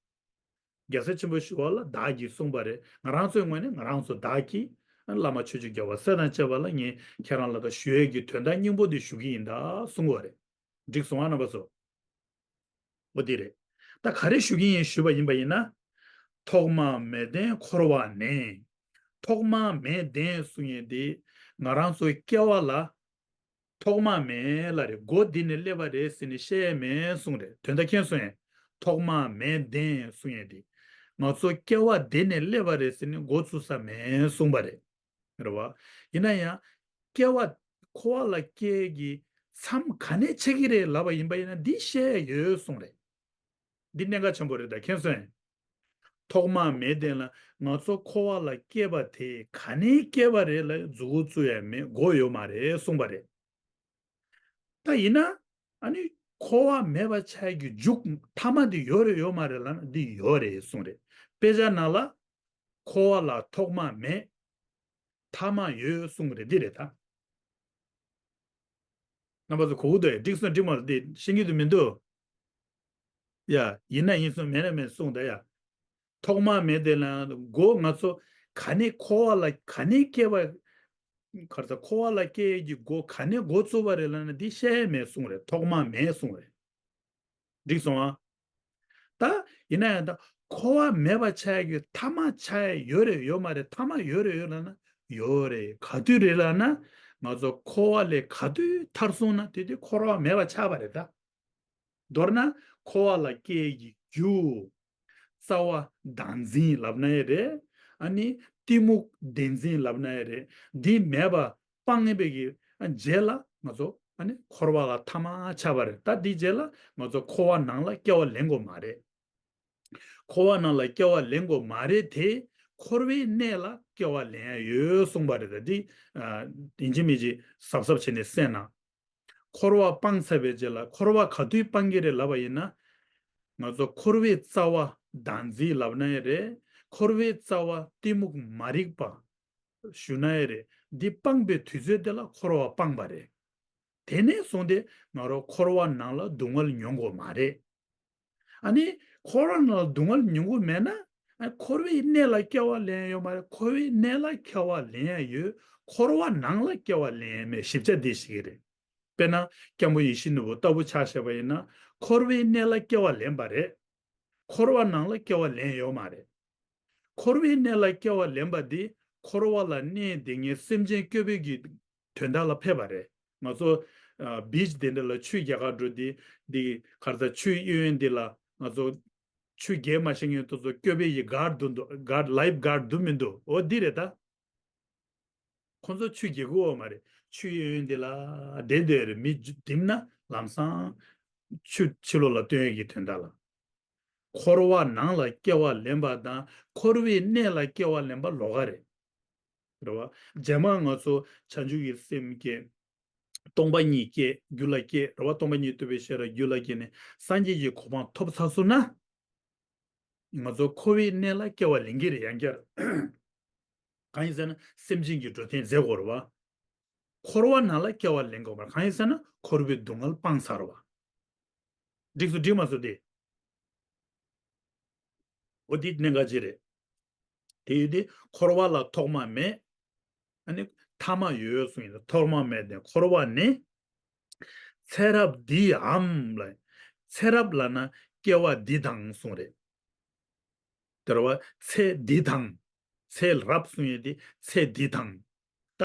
རྒྱལ་སྲས་ཆེན་པོ་ཞི་བ་ལྷ་བདག་གིས་གསུངས་པ་རེད། ང་རང་ཚོའི་ངོས་ནས་ང་རང་ཚོ་བདག་གིས་བླ་མ་ཆོས་ཀྱི་རྒྱལ་བ་སྲས་དང་བཅས་པ་ལ་ངས་ཁྱེད་རང་ལ་ད་ཞུ་ཡས་ཀྱི་དོན་དག་སྙིང་པོ་འདི་ཞུ་གི་ཡིན་ད་གསུང་གི་ཡོད་རེད། འགྲིག་སོང་ཨ་རྣམ་པ་ཚོ། འོ་འདི་རེད། ད་ག་རེ་ཞུ་གི་ཡིན་ཞུས་པ་ཡིན་པ་ཡིན་ན། ཐོག་མ་མེད་ལྡན་འཁོར་བ་ནས། ཐོག་མ་མེད་ལྡན་གསུང་ཡས་འདི་ང་རང་ཚོའི་སྐྱེ་བ་ལ། ཐོག་མ་མེད་ལ་རེད། འགོ་འདི་ནས་སླེབས་པ་རེད་ཟེར་ནས་བཤད་ཡས་མེད་གསུངས་རེད། དོན་དག་མཁྱེན་སོང་ངས། ཐོག་མ་མེད་ལྡན་གསུང་ཡས་འདི། ང་ཚོ་སྐྱེ་བ་འདི་ནས་སླེབས་པ་རེད་ཟེར་ནས་འགོ་བཙུགས་ས་མེད་གསུངས་པ་རེད། རེད་བ། ཡིན་ན་ཡང་། སྐྱེ་བ། འཁོར་བ་ལ་སྐྱེ་གི་མཚམས་ག་ནས་ཆགས་ཀྱི་རེད་ལབ་པ་ཡིན་པ་ཡིན་ན་འདི་བཤད་ཡས་ཡོད་གསུངས་རེད། འདི་གནད་འགག་ཆེན་པོ་རེད་ད་མཁྱེན་སོང་ངས། ཐོག་མ་མེད་ལྡན་ལ་ང་ཚོ་འཁོར་བ་ལ་སྐྱེས་པ་དེ་ག་ནས་སྐྱེས་པ་རེད་ལ་མཛུབ་གུ་བཙུགས་ཡ་མེད། འགོ་ཡོད་མ་རེད་གསུངས་པ་རེད། ད་ཡིན་ན་ཨ་ནི་འཁོར་བ་མེད་པ་ཆགས་ཀྱི་མཇུག་མཐའ་མ་འདི་ཡོད་རེད་ཡོད་མ་རེད་ལབ་ན་འདི་ཡོད་རེད་གསུངས་རེད། དཔེ་ཆ་ནང་ལ་འཁོར་བ་ལ་ཐོག་མ་མེད། ཐ་མ་ཡོད་གསུངས་རེད། འདི་རེད་ད། རྣམ་པ་ཚོ་གོ་གི་འདུག་འགྲིག་སོང་འགྲིག་མ་རེད་འདི་ཤེས་ཀྱི་འདུག་མི་འདུག་ཡ། ཡིན་ན་ཡིན་གསུངས་མེད་ན་མེད་གསུངས་ད་ཡ། ཐོག་མ་མེད་དེ་ལ་མགོ་ང་ཚོ་ག་ནས་འཁོར་བ་ལ་ག་ནས་སྐྱེ་བ། ག་རེ་ཟ་འཁོར་བ་ལ་སྐྱེ་ཡས་ཀྱི་མགོ་ག་ནས་འགོ་བཙུགས་པ་རེད་ལབ་ན་འདི་བཤད་ཡས་མེད་གསུངས་རེད། ཐོག་མ་མེད་གསུངས་རེད། འགྲིག་སོང་ཨ། ད་ཡིན་ན་ཡང་ད་འཁོར་བ་མེད་པ་ཆགས་ཡས་ཀྱི་མཐའ་མ་ཆགས་ཡས་ཡོད་རེད་ཡོད་མ་རེད། མཐའ་མ་ཡོད་རེད་ཡོད་ལབ་ན་ཡོད་རེད། ག་དུས་རེད་ལབ་ན་ང་ཚོ་འཁོར་བ་ལས་ག་དུས་ཐར་སོང་ན་དེ་དུས་འཁོར་བ་མེད་པ་ཆགས་པ་རེད་ད། མདོར་ན་འཁོར་བ་ལ་སྐྱེ་ཡས་ཀྱི་རྒྱུ། རྩ་བ་བདག་འཛིན་ལབ་ན་ཡང་རེད། ཨ་ནི་གཏི་མུག་བདེན་འཛིན་ལབ་ན་ཡང་རེད། འདི་མེད་པ་སྤང་ངེས་པའི་གི་རྗེས་ལ་ང་ཚོ་ཨ་ནི་འཁོར་བ་ལ་ཐ་མ་ཆགས་པ་རེད། ད་འདི་རྗེས་ལ་ང་ཚོ་འཁོར་བ་ནང་ལ་སྐྱེ་བ་ལེན་དགོས་མ་རེད། འཁོར་བ་ནང་ལ་སྐྱེ་བ་ལེན་དགོས་མ་རེད་དེ། འཁོར་བའི་གནས་ལ་སྐྱེ་བ་ལེན་ཡ་ཡོད་གསུངས་པ་རེད། ད་འདི་ཨ་ཡིན་གཅིག་མིན་གཅིག་གཟབ་གཟབ་བྱས་ནས་གསན་ན། འཁོར་བ་སྤངས་ཚར་བའི་རྗེས་ལ་འཁོར་བ་ག་དུས་སྤང་གི་རེད་ལབ་པ་ཡིན་ན། ང་ཚོ་འཁོར་བའི་རྩ་བ་བདག་འཛིན་ལབ་ན་ཡང་རེད། འཁོར་བའི་རྩ་བ་གཏི་མུག་མ་རིག་པ་ཞུ་ན་ཡང་རེད། འདི་སྤངས་པའི་དུས་ཚོད་དེ་ལ་འཁོར་བ་སྤངས་པ་རེད། དེ་ནས་བཟུང་སྟེ་ང་རང་འཁོར་བ་ནང་ལ་སྡུག་བསྔལ་མྱོང་དགོས་མ་རེད། ཨ་ནི་འཁོར་བ་ནང་ལ་སྡུག་བསྔལ་མྱོང་གི་མེད་ན། ཨ་འཁོར་བའི་གནས་ལ་སྐྱེ་བ་ལེན་ཡ་ཡོད་མ་རེད། འཁོར་བའི་གནས་ལ་སྐྱེ་བ་ལེན་ཡ་ཡོད། འཁོར་བ་ནང་ལ་སྐྱེ་བ་ལེན་ཡ་མེད། ཞིབ་ཆ་འདི་ཞིག་རེད། དཔེར་ན་སྐྱབས་མགོན་ཡིད་བཞིན་ནོར་བུ་ལྟ་བུ་ཆ་བཞག་པ་ཡིན་ན་འཁོར་བའི་གནས་ལ་སྐྱེ་བ་ལེན་པ་རེད། འཁོར་བ་ནང་ལ་སྐྱེ་བ་ལེན་ཡོད་མ་རེད། འཁོར་བའི་གནས་ལ་སྐྱེ་བ་ལེན་པ་འདི་འཁོར་བ་ལ་གནས་བསྡད་མཁན་སེམས་ཅན་བསྐྱོད་པའི་གི་དོན་དག་ལ་ཕེབས་པ་རེད། ང་ཚོ་ཨ་བིཆ་དེ་འདྲ་ལ་ཆུ་རྒྱག་ག་འགྲོ་དུས་འདི་ག་རེ་ཟ་ཆུའི་གཡས་གཡོན་འདི་ལ་ང་ཚོ་ཆུ་རྒྱག་མ་ཤེས་མཁན་དེ་ཚོ་བསྐྱོད་པའི་གི་གཱར་འདུག་འདུག་གཱར་ལའིཕ་གཱར་འདུག་མི་འདུག་འོ་འདི་རེད་ད། ཁོ་ཚོ་ཆུ་རྒྱག་གི་ཡོད་མ་རེད། ཆུའི་གཡས་གཡོན་འདི་ལ་བསྡད་བསྡད་རེད། མི་འདིམ་ན་ལམ་སང་ཆུ་ཕྱི་ལོགས་ལ་བཏོན་ཡས་ཀྱི་དོན་དག་ལ། འཁོར་བ་ནང་ལ་སྐྱེ་བ་ལེན་པ་དང་འཁོར་བའི་གནས་ལ་སྐྱེ་བ་ལེན་པ་ལོགས་ཀ་རེད། རེད་བ། རྗེས་མ་ང་ཚོ་བྱང་ཆུབ་ཀྱི་སེམས་སྐྱེ། སྟོང་པ་ཉིད་སྐྱེ། རྒྱུད་ལ་སྐྱེ། རེད་བ། སྟོང་པ་ཉིད་རྟོགས་པའི་ཤེས་རབ་རྒྱུད་ལ་སྐྱེས་ནས་སངས་རྒྱས་ཀྱི་གོ་འཕང་ཐོབ་ཚར་སོང་ན། ང་ཚོ་འཁོར་བའི་གནས་ལ་སྐྱེ་བ་ལེན་གྱི་རེད་ཡང་བསྐྱར། གང་ཡིན་ཟེར་ན་སེམས་ཅན་གྱི་འགྲོ་དོན་མཛད་དགོས་རེད་བ། འཁོར་བ་ནང་ལ་སྐྱེ་བ་ལེན་དགོས་པར་གང་ཡིན་ཟེར་ན་འཁོར་བའི་སྡུག་བསྔལ་སྤངས་ཚར་བ། འགྲིག་སོང་འགྲིག་མ་སོང་དེ། འོ་དེ་གནད་འགག་ཅིག་རེད། དེ་ཡོད་དེ་འཁོར་བ་ལ་ཐོག་མ་མེད། ཨ་ནི་ཐ་མ་ཡོད་གསུངས་ཡིན། ཐོག་མ་མེད་དེ་འཁོར་བ་ནི། ཚེ་རབས་འདིའམ་ལ། ཚེ་རབས་ལབ་ན་སྐྱེ་བ་འདི་དང་གསུངས་རེད། དེ་རེད་བ། ཚེ་འདི་དང་། ཚེ་རབས་གསུང་ཡས་དེ་ཚེ་འདི་དང་། ད་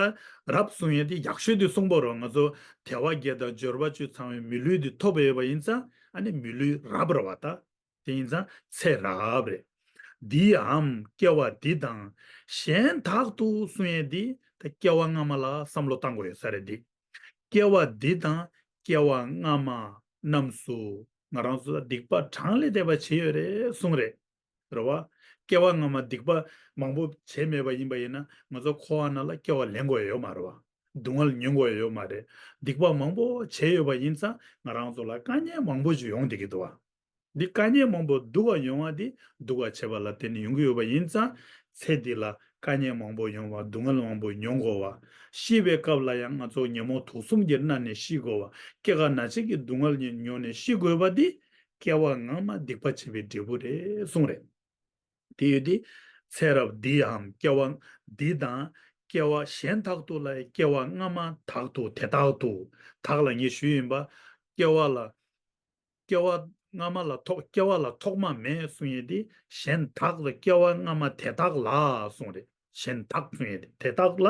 རབས་གསུང་ཡས་དེ་ཡག་ཤོས་དེ་གསུངས་པ་རེད། ང་ཚོ་དལ་བ་བརྒྱད་དང་འབྱོར་པ་བཅུ་ཚང་བའི་མི་ལུས་དེ་ཐོབ་ཡོད་པ་ཡིན་ཙང་ཨ་ནི་མི་ལུས་རབས་རེད་བ་ད། དེ་ཡིན་ཙང་ཚེ་རབས་རེད། འདིའམ་སྐྱེ་བ་འདི་དང་གཞན་དག་ཏུ་གསུང་ཡས་དེ་ད་སྐྱེ་བ་སྔ་མ་ལ་བསམ་བློ་བཏང་དགོས་ཡོད་ས་རེད་དེ། སྐྱེ་བ་འདི་དང་ སྐྱེ་བ་སྔ་མ་རྣམས་སུ་ང་རང་ཚོ་ལ་སྡིག་པ་གྲངས་ལས་འདས་པ་བྱས་ཡོད་རེད་གསུངས་རེད། རེད་བ། སྐྱེ་བ་སྔ་མ་སྡིག་པ་མང་པོ་བྱས་མེད་པ་ཡིན་པ་ཡིན་ན་ང་ཚོ་འཁོར་བ་ནང་ལ་སྐྱེ་བ་ལེན་དགོས་ཡོད་མ་རེད་བ། སྡུག་བསྔལ་མྱོང་དགོས་ཡོད་མ་རེད། སྡིག་པ་མང་པོ་བྱས་ཡོད་པ་ཡིན་ཙང་ང་རང་ཚོ་ལ་དཀའ་ངལ་མང་པོ་ཞིག་ཡོང་བསྡད་ཀྱི་འདུག་བ། འདི་དཀའ་ངལ་མང་པོ་སྡུག་པ་ཡོང་བ་འདི་སྡུག་པ་བྱས་པ་ལ་བརྟེན་ནས་ཡོང་གི་ཡོད་པ་ཡིན་ཙང་ཚེ་འདི་ལ་དཀའ་ངལ་མང་པོ་ཡོང་བ་སྡུག་བསྔལ་མང་པོ་མྱོང་དགོས་བ། ཤི་བའི་སྐབས་ལ་ཡང་ང་ཚོ་ཉོན་མོངས་དུག་གསུམ་གྱིས་མནར་ནས་ཤི་དགོས་བ། སྐྱེ་རྒ་ན་འཆི་གི་སྡུག་བསྔལ་ཉོན་ནས་ཤི་དགོས་པ་འདི་སྐྱེ་བ་སྔ་མ་སྡིག་པ་བྱས་པའི་འབྲས་བུ་རེད་གསུངས་རེད། དེ་ཡོད་དེ། ཚེ་རབས་འདིའམ་སྐྱེ་བ་འདི་དང་སྐྱེ་བ་གཞན་དག་ཏུ་ལ་སྐྱེ་བ་སྔ་མ་དག་ཏུ་དེ་དག་ཏུ་དག་ལ་ངས་ཞུས་ཡིན་པ། སྐྱེ་བ་ལ། སྐྱེ་བ་སྔ་མ་ལ་ཐོག་སྐྱེ་བ་ལ་ཐོག་མ་མེད་གསུང་ཡས་དེ་གཞན་དག་ལ་སྐྱེ་བ་སྔ་མ་དེ་དག་ལ་གསུང་རེད། གཞན་དག་གསུང་ཡས་དེ་དེ་དག་ལ།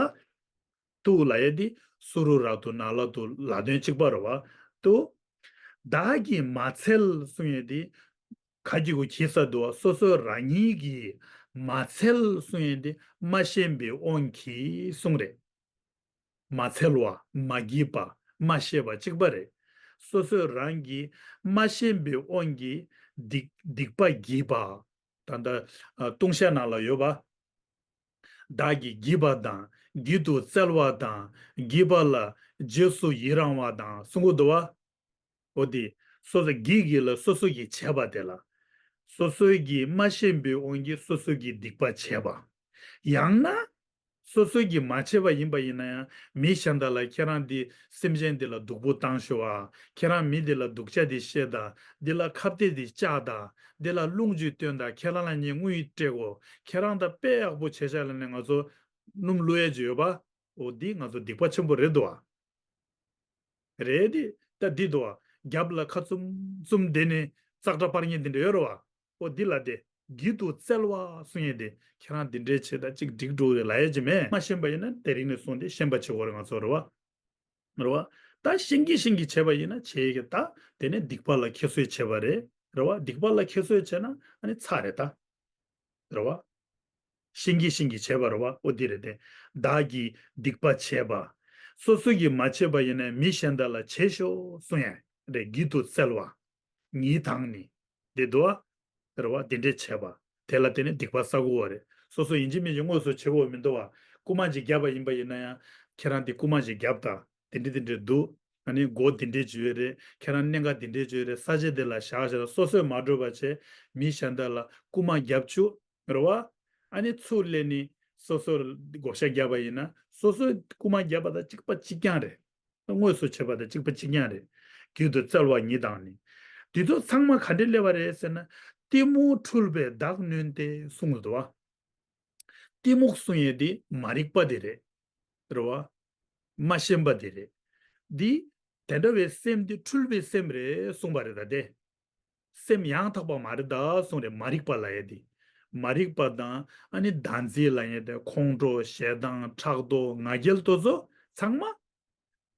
ཏུ་ལ་ཡས་དེ་སུ་རུ་ར་ཏུ་ན་ལ་ཏུ་ལ་དོན་གཅིག་པ་རེད་བ། ཏུ། བདག་གིས་མ་འཚལ་གསུང་ཡས་དེ། ག་གི་གུ་གྱིས་ས་འདུག་བ། སོ་སོའི་རང་ཉིད་ཀྱིས་མ་འཚལ་གསུང་ཡས་དེ་མ་ཞེན་པའི་དབང་གིས་གསུང་རེད། མ་འཚལ་བ་མ་བགྱིས་པ་མ་ཤེས་པ་གཅིག་པ་རེད། སོ་སོའི་རང་གིས་མ་ཤེས་པའི་དབང་གིས་སྡིག་སྡིག་པ་བགྱིས་པ། ད་ལྟ་ཨ་ལྟུང་བཤད་ནང་ལ་ཡོད་པ། བདག་གིས་བགྱིས་པ་དང་བགྱིད་དུ་སྩལ་བ་དང་བགྱིས་པ་ལ་རྗེས་སུ་ཡི་རང་བ་དང་གསུང་གི་འདུག་བ། འོ་དེ། སོ་སོ་བགྱིས་ཀྱི་ལ་སོ་སོ་གིས་བྱས་པ་དེ་ལ། སོ་སོའི་གིས་མ་ཤེས་པའི་དབང་གིས་སོ་སོ་གིས་སྡིག་པ་བྱས་པ། ཡང་ན། སོ་སོ་གིས་མ་བྱས་པ་ཡིན་པ་ཡིན་ན་ཡང་མི་གཞན་དག་ལ་ཁྱེད་རང་འདི་སེམས་ཅན་འདི་ལ་སྡུག་པོ་བཏང་ཤོག་ཨ། ཁྱེད་རང་མི་འདི་ལ་སྡུག་ཅག་འདི་བཤད་དང་འདི་ལ་ཁ་གཏད་འདི་བཅག་དང་འདི་ལ་རླུང་འཇུ་སྟོན་དང་ཁྱེད་རང་ལ་ངས་དངུལ་སྤྲད་གོ། ཁྱེད་རང་ད་དཔེ་ཡག་པོ་བྱས་ཤག་ལབ་ནས་ང་ཚོ་སྣུམ་བླུག་ཡས་ཅིག་ཡོད་པ། འོ་འདི་ང་ཚོ་སྡིག་པ་ཆེན་པོ་རེད་འདུག་ཨ། རེད་དེ། ད་འདི་འདུག་བ། རྒྱབ་ལ་ཁ་བཙུམ་བཙུམ་བསྡད་ནས་ཙག་སྒྲ་སྤར་མཁན་དེ་འདྲ་ཡོད་རེད་བ། ཨོ་འདི་ལ་དེ། བགྱིད་དུ་སྩལ་བ་གསུང་ཡས་དེ། ཁྱེད་རང་འདི་འདྲའི་བྱེད་ད་ཅིག་འགྲིག་འགྲོ་རེད་ལབ་ཡས་ཅིག་མེད། མ་ཤེས་པ་ཡིན་ན་དེ་རིང་ནས་བཟུང་སྟེ་ཤེས་པ་བྱེད་དགོས་རེད་ང་ཚོ་རེད་བ། རེད་བ། ད་ཤེས་ཀྱིན་ཤེས་ཀྱིན་བྱས་པ་ཡིན་ན་བྱས་ཀྱི་ད། དེ་ནས་སྡིག་པ་ལ་ཁྱད་གསོད་བྱས་པ་རེད། རེད་བ། སྡིག་པ་ལ་ཁྱད་གསོད་བྱས་ན་ཨ་ནི་ཚར་རེད་ད། རེད་བ། ཤེས་ཀྱིན་ཤེས་ཀྱིན་བྱས་པ་རེད་བ། ཨོ་འདི་རེད་དེ། བདག་གིས་སྡིག་པ་བྱས་པ། སོ་སོ་གིས་མ་བྱས་པ་ཡིན་ན་མི་གཞན་དག་ལ་བྱས་ཤོག་གསུང་ཡ་རེད། བགྱིད་དུ་སྩལ་བ། ཉིད་དང་ནི། འདི་འདུག་བ། རེད་བ། འདི་འདྲས་བྱས་པ། དེ་ལ་བརྟེན་ནས་སྡིག་པ་བསགས་དགོས་པ་རེད། སོ་སོ་ཡིན་གཅིག་མིན་གཅིག་དངོས་སུ་བྱེད་དགོས་མི་འདུག་བ། རྐུ་མ་ཅིག་བརྒྱབ་པ་ཡིན་པ་ཡིན་ན་ཡང་ཁྱེད་རང་འདི་རྐུ་མ་ཅིག་བརྒྱབ་དང་། དེ་འདྲ་དེ་འདྲ་འདུག་ཨ་ནི་སྒོ་འདི་འདྲས་ཅིག་ཡོད་རེད། ཁྱེད་རང་གནད་འགག་འདི་འདྲས་ཅིག་ཡོད་རེད། ས་ཆ་འདི་ལ་བཞག་བཞག་སོ་སོས་མ་འགྲོ་བ་བྱས། མི་གཞན་དག་ལ་རྐུ་མ་བརྒྱབ་བཅུག་རེད་བ། ཨ་ནི་ཚུར་སླེབས་ནས་སོ་སོར་བགོ་བཤའ་བརྒྱབ་པ་ཡིན་ན་སོ་སོས་རྐུ་མ་བརྒྱབ་པ་དང་གཅིག་པ་གཅིག་རྐྱང་རེད། དངོས་སུ་བྱས་པ་དང་གཅིག་པ་གཅིག་རྐྱང་རེད། བགྱིད་དུ་སྩལ་བ་ཉིད་དང་ནི། འདི་ཚོ་ཚང་མ་ག་འདྲས་སླེབས་པ་རེད་ཟེར་ན། གཏི་མུག་འཁྲུལ་པས་བདག་ནོན་ཏེ་གསུངས་འདུག་བ། གཏི་མུག་གསུང་ཡས་འདི་མ་རིག་པ་འདི་རེད། རེད་བ། མ་ཤེས་པ་འདི་རེད། འདི། དེ་འདྲ་བའི་སེམས་འདི་འཁྲུལ་པའི་སེམས་རེད་གསུངས་པ་རེད་ད་དེ། སེམས་ཡང་དག་པ་མ་རེད་ད་གསུངས་རེད། མ་རིག་པ་ལབ་ཡས་འདི། མ་རིག་པ་དང་ཨ་ནི་བདག་འཛིན་ལབ་ཡས་དེ་ཁོང་ཁྲོ་ཞེ་སྡང་ཕྲག་དོག་ང་རྒྱལ་དེ་ཚོ་ཚང་མ།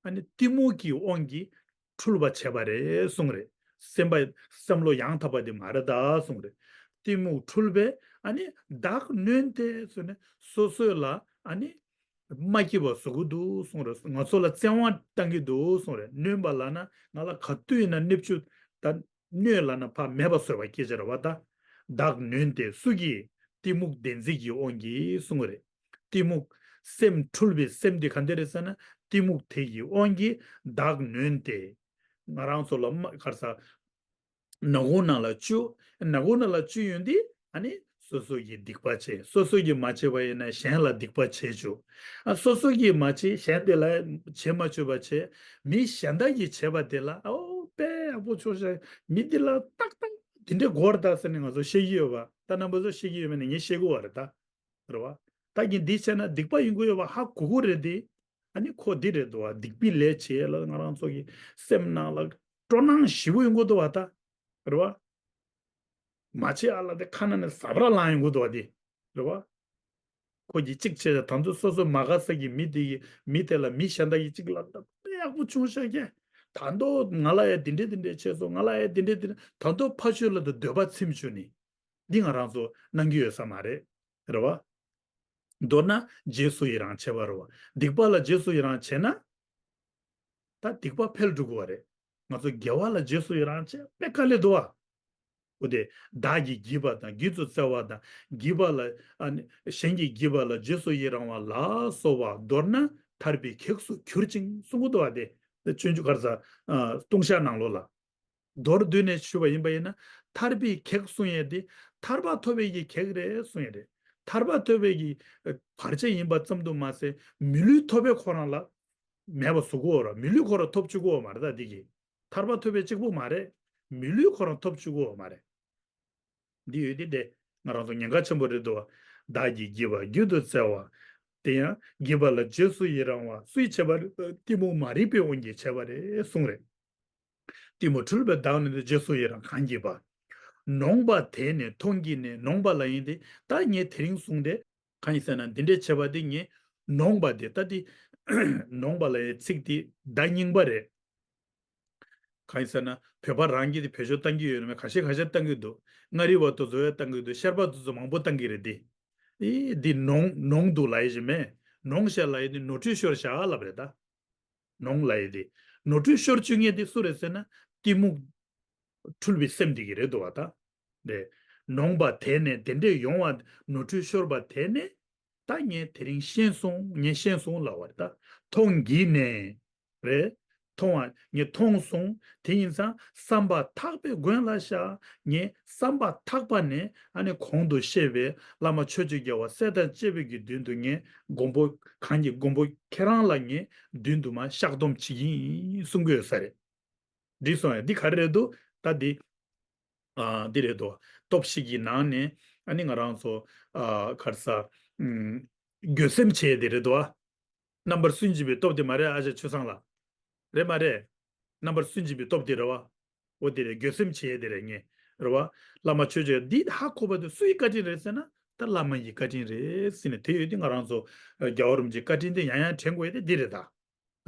ཨ་ནི་གཏི་མུག་གི་དབང་གིས་འཁྲུལ་པ་བྱས་པ་རེད་གསུངས་རེད། སེམས་པ་བསམ་བློ་ཡང་དག་པ་དེ་མ་རེད་ད་གསུངས་རེད། གཏི་མུག་འཁྲུལ་པས་ཨ་ནི་བདག་ནོན་ཏེ་ཟེར་ནས་སོ་སོ་ལ་ཨ་ནི་མ་སྐྱིད་པ་བཟོ་གི་འདུག་གསུངས་རེད། ང་ཚོ་ལ་བཙན་དབང་བཏང་གི་འདུག་གསུངས་རེད། ནོན་པ་ལབ་ན་ང་ལ་ག་དུས་ཡིན་ན་སྣོད་བཅུད་ད་སྣོད་ལབ་ན་ཕར་མེད་པ་བཟོས་པ་སྐད་ཆ་རེད་བ་ད། བདག་ནོན་ཏེ་སུ་གིས་གཏི་མུག་བདེན་འཛིན་གྱི་དབང་གིས་གསུངས་རེད། གཏི་མུག་སེམས་འཁྲུལ་པའི་སེམས་དེ་ག་འདྲ་རེད་ཟེར་ན་གཏི་མུག་དེ་ཡི་དབང་གིས་བདག་ནོན་ཏེ། ང་རང་ཚོ་ལ་མ་ག་རེ་ཟ། ནག་ཁུང་ནང་ལ་བཅུག་ནག་ཁུང་ནང་ལ་བཅུག་ཡོང་དུས་ཨ་ནི་སོ་སོ་ཡི་སྡིག་པ་བྱས། སོ་སོ་ཡིས་མ་བྱས་པ་ཡིན་ན་གཞན་ལ་སྡིག་པ་བྱས་བཅུག་ཨ་སོ་སོ་ཡིས་མ་བྱས་གཞན་དེ་ལ་བྱེད་མ་བཅུག་པ་བྱས། མི་གཞན་དག་གིས་བྱས་པ་དེ་ལ་ཨོ་དཔེ་ཡག་པོ་བྱུང་ཤག་མི་འདི་ལ་ཏག་ཏག་འདི་འདྲའི་དགོས་རེད་ད་ཟེར་ནས་ང་ཚོ་བཤད་ཀྱི་ཡོད་པ། ད་རྣམ་པ་ཚོ་བཤད་ཀྱི་ཡོད་མེད་ནི་ངས་བཤད་དགོས་པ་རེད་ད། རེད་བ། ད་གིན་འདི་བྱས་ན་སྡིག་པ་ཡོང་གི་ཡོད་པ་ཧ་གོ་གི་རེད་དེ། ཨ་ནི་ཁོ་འདི་རེད་འདུག་བ། སྡིག་པའི་ལས་བྱས་ལ་ང་རང་ཚོ་གི་སེམས་ནང་ལ་སྤྲོ་སྣང་ཞེ་པོ་ཡོང་གི་འདུག་བ་ད། རེད་བ། མ་བྱས་ཨ་ལ་དེ་ཁ་ནང་ནས་ཟ་འཕྲུག་ལངས་ཡོང་གི་འདུག་བ་དེ། རེད་བ། ཁོ་གིས་གཅིག་བྱས་ད་མདོ་སོ་སོ་མ་དགའ་ས་གི་མི་དེ་གི་མི་དེ་ལ་མི་གཞན་དག་གིས་གཅིག་ལ་ད་དཔེ་ཡག་པོ་བྱུང་ཤག་གས། ད་མདོ་ང་ལ་ཡ་དེ་འདྲས་དེ་འདྲས་བྱས་སོང་། ང་ལ་ཡ་དེ་འདྲས་དེ་འདྲས། ད་མདོ་ཕ་ཆོས་ལ་ད་འདོད་པ་ཚིམ་བཅུག་ནི། འདི་ང་རང་ཚོ་གནང་གི་ཡོད་ས་མ་རེད། རེད་བ། མདོར་ན་རྗེས་སུ་ཡི་རང་བྱེད་པ་རེད་བ། སྡིག་པ་ལ་རྗེས་སུ་ཡི་རང་བྱེད་ན། ད་སྡིག་པ་འཕེལ་འགྲོ་གི་བ་རེད། ང་ཚོ་དགེ་བ་ལ་རྗེས་སུ་ཡི་རང་བྱེད་དཔེ་དཀའ་ལས་འདུག་བ། འོ་དེ། བདག་གིས་བགྱིས་པ་དང་བགྱིད་དུ་སྩལ་བ་དང་། བགྱིས་པ་ལ་ཨ་ནི་གཞན་གྱིས་བགྱིས་པ་ལ་རྗེས་སུ་ཡི་རང་བ་ལ་སོགས་པ། མདོར་ན་ཐར་པའི་གེགས་སུ་གྱུར་ཅིང་གསུང་གི་འདུག་བ་དེ། དེ་སྤྱོད་འཇུག་ག་རེ་ཟ། ཨ་ལྟུང་བཤགས་ནང་ལོགས་ལ། མདོར་བསྡུས་ནས་ཞུས་པ་ཡིན་པ་ཡིན་ན། ཐར་པའི་གེགས་གསུང་ཡས་དེ་ཐར་པ་ཐོབ་པའི་གི་གེགས་རེད་གསུང་ཡས་རེད། ཐར་པ་ཐོབ་པའི་གི་ཨ་བར་ཆད་ཡིན་པ་ཙམ་དུ་མ་ཟད། མི་ལུས་ཐོབ་པའི་ཁོ་རང་ལ་མེད་པ་བཟོ་གི་ཡོད་རེད། མི་ལུས་ཁོ་རང་ཐོབ་བཅུག་གི་ཡོད་མ་རེད། ད་འདི་གི་ཐར་པ་ཐོབ་པའི་གཅིག་པུ་མ་རེད། མི་ལུས་ཁོ་རང་ཐོབ་བཅུག་གི་ཡོད་མ་རེད། འདི་ཡོད་དེ་དེ་ང་རང་ཚོ་ཉེན་ཁ་ཆེན་པོ་རེད་འདུག་བ། བདག་གིས་བགྱིས་པ་བགྱིད་དུ་སྩལ་བ། དེ་ཡང་བགྱིས་པ་ལ་རྗེས་སུ་ཡི་རང་བ། སུས་བྱས་པ་རེད། གཏི་མུག་མ་རིག་པའི་དབང་གིས་བྱས་པ་རེད་གསུངས་རེད། གཏི་མུག་འཁྲུལ་པས་བདག་ནི་འདུལ། རྗེས་སུ་ཡི་རང་གང་བགྱིས་པ། ནོངས་པ་དེས་ནི་མཐོང་བགྱིས་ནས། ནོངས་པ་ལབ་ཡས་དེ་ད་ངས་དེ་རིང་གསུངས་ཏེ། གང་ཡིན་ཟེར་ན། འདི་འདྲའི་བྱས་པ་དེ་ངས་ནོངས་པ་དེ། ད་དེ་ནོངས་པ་ལབ་ཡས་ཚིག་དེ་བརྡ་རྙིང་པ་རེད། གང་ཡིན་ཟེར་ན། བོད་པ་རང་གིས་དེ་བེད་སྤྱོད་བཏང་གི་ཡོད་ནི་མེད། ཁ་ཤས་ཁ་ཤས་བཏང་གི་འདུག་མངའ་རིས་པ་དེ་ཚོ་ཡང་བཏང་གི་འདུག་ཤར་པ་དེ་ཚོ་མང་པོ་བཏང་གི་རེད་དེ། ཨེ་འདི་ནོངས་ནོངས་འདུག་ལབ་ཡས་ཞིག་མེད། ནོངས་བཞག་ལབ་ཡས་དེ་ནོར་འཁྲུལ་ཤོར་བཞག་ལབ་རེད་ད། ནོངས་ལབ་ཡས་དེ། ནོར་འཁྲུལ་ཤོར་བཅུག་མཁན་དེ་སུ་རེད་ཟེར་ན། གཏི་མུག་འཁྲུལ་པའི་སེམས་དེ་གི་རེད་འདུག་བ་ད། རེད། ནོངས་པ་དེས་ནི་དེ་འདྲས་ཡོང་བ། ནོར་འཁྲུལ་ཤོར་བ་དེས་ནི། ད་ངས་དེ་རིང་ཤེས་སོང་། ངས་ཤེས་སོང་ལབ་པ་རེད་ད། མཐོང་བགྱིས་ནས། རེད། མཐོང་བ་ངས་མཐོང་སོང་། དེ་ཡིན་ཙང་བསམ་པ་ཐག་པས་མགོན་ལ་བཞག་ངས་བསམ་པ་ཐག་པ་ནས་ཨ་ནི་གོང་དུ་བཤད་པའི་བླ་མ་ཆོས་ཀྱི་རྒྱལ་བ་སྲས་དང་བཅས་པའི་གི་མདུན་དུ། ངས་མགོན་པོ་གང་གི་མགོན་པོ་ཁྱེད་རང་ལ་ངས་མདུན་དུ་མར་བཤགས་སྡོམ་བྱེད་ཀྱི་ཡིན་གསུང་གི་ཡོད་ས་རེད། འགྲིག་སོང་ཡ། འདི་ག་རེ་རེད་འདུག་ད་འདི། ཨ་འདི་རེད་འདུག་སྟོབས་ཤིག་གི་ནང་ནས་ཨ་ནི་ང་རང་ཚོ་ཨ་ག་རེ་ཟ། ཨུམ། འགྱོད་སེམས་བྱེད་ཡས་དེ་རེད་འདུག་བ། རྣམ་པར་སུན་འབྱིན་པའི་སྟོབས་དེ་མ་རེད། ཨ་ཅག་ཆོས་བཟང་ལགས། རེད་མ་རེད། རྣམ་པར་སུན་འབྱིན་པའི་སྟོབས་དེ་རེད་བ། འོ་དེ་རེད། འགྱོད་སེམས་བྱེད་ཡས་དེ་རེད། ངས་རེད་བ། བླ་མ་ཆོས་ཀྱི་འདི་ཧ་གོ་བ་དེ་སུའི་བཀའ་དྲིན་རེད་ཟེར་ན། ད་བླ་མ་ཡི་བཀའ་དྲིན་རེད་ཟེར་ནས། དེ་ཡོད་དུས་ང་རང་ཚོ་རྒྱལ་བ་རིན་པོ་ཆེའི་བཀའ་དྲིན་དེ་ཡང་ཡང་དྲན་དགོས་ཡས་དེ་འདི་རེད་ད།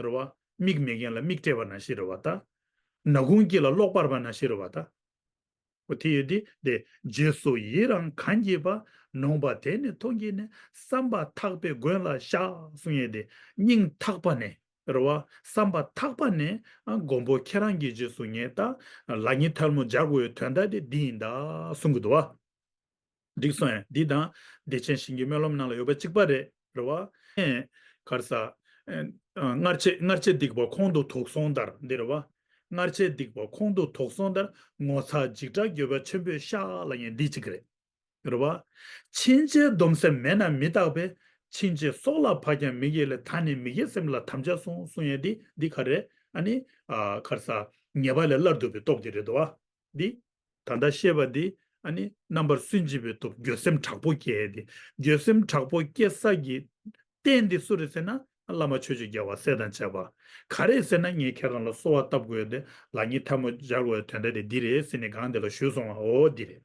རེད་བ། མིག་མེད་མཁན་ལ་མིག་སྤྲད་པ་ནང་བཞིན་རེད་བ་ད། ནག་ཁུང་དཀྱིལ་ལ་གློག་སྤར་བ་ནང་བཞིན་རེད་བ་ད། འོ་དེ་ཡོད་དེ་དེ། རྗེས་སུ་ཡི་རང་གང་བགྱིས་པ། ནོངས་པ་དེས་ནི་མཐོང་བགྱིས་ནས། བསམ་པ་ཐག་པས་མགོན་ལ་བཞག་གསུང་ཡས་དེ། སྙིང་ཐག་པ་ནས་རེད་བ། བསམ་པ་ཐག་པ་ནས་ཨ་མགོན་པོ་ཁྱེད་རང་གི་རྗེས་སུ་ངས་ད་ལག་གཉིས་ཐལ་མོ་སྦྱར་དགོས་ཡོད་དོན་དག་དེ་འདི་ཡིན་ད་གསུང་གི་འདུག་བ། འགྲིག་སོང་ཡ། འདི་དང་བདེ་ཆེན་ཞིང་གི་སྨོན་ལམ་ནང་ལ་ཡོད་པ་གཅིག་པ་རེད། རེད་བ། ཨེ། ག་རེ་ཟ། ཨེ། ཨ། སྔར་ཆད་སྔར་ཆད་སྡིག་པ་ཁོང་དུ་དོགས་སོང་ལྟར། འདི་རེད་བ། སྔར་ཆད་སྡིག་པ་ཁོང་དུ་དོགས་སོང་ལྟར། ངོ་ཚ་འཇིགས་སྐྲག་འགྱོད་པ་ཆེན་པོས་བཤགས་ལབ་མཁན་འདི་གཅིག་རེད། རེད་བ། ཕྱིན་ཆད་སྡོམ་སེམས་མེད་ན་མི་རྟག་པས། ཕྱིན་ཆད་སྲོག་ལ་བབ་ཀྱང་མི་དགེ་ལས། ད་ནི་མི་དགེ་སེམས་ལ་དམ་བཅའ་སོང་གསུང་ཡས་འདི་འདི་ག་རེད། ཨ་ནི། ཨ། ག་རེ་ཟ། ཉེས་པ་ལས་སླར་ལྡོག་པའི་སྟོབས་འདི་རེད་དོ། འདི། ད་ལྟ་བཤད་པ་འདི་ཨ་ནི་རྣམ་པར་སུན་འབྱིན་པའི་སྟོབས། འགྱོད་སེམས་དྲག་པོ་སྐྱེ་ཡས་འདི། འགྱོད་སེམས་དྲག་པོ་སྐྱེ་ས་གི་རྟེན་འདི་སུ་རེད་ཟེར་ན། བླ་མ་ཆོས་ཀྱི་རྒྱལ་བ་སྲས་དང་བཅས་པ། ག་རེ་ཟེར་ན། ངས་ཁྱེད་རང་ལ་གསོལ་བ་བཏབ་དགོས་ཡས་དེ། ལག་གཉིས་ཐལ་མོ་སྦྱར་དགོས་ཡས་དོན་དག་དེ་འདི་རེད་ཟེར་ནས་གང་དེ་ལ་ཞུས་སོང་བ། འོ་འདི་རེད།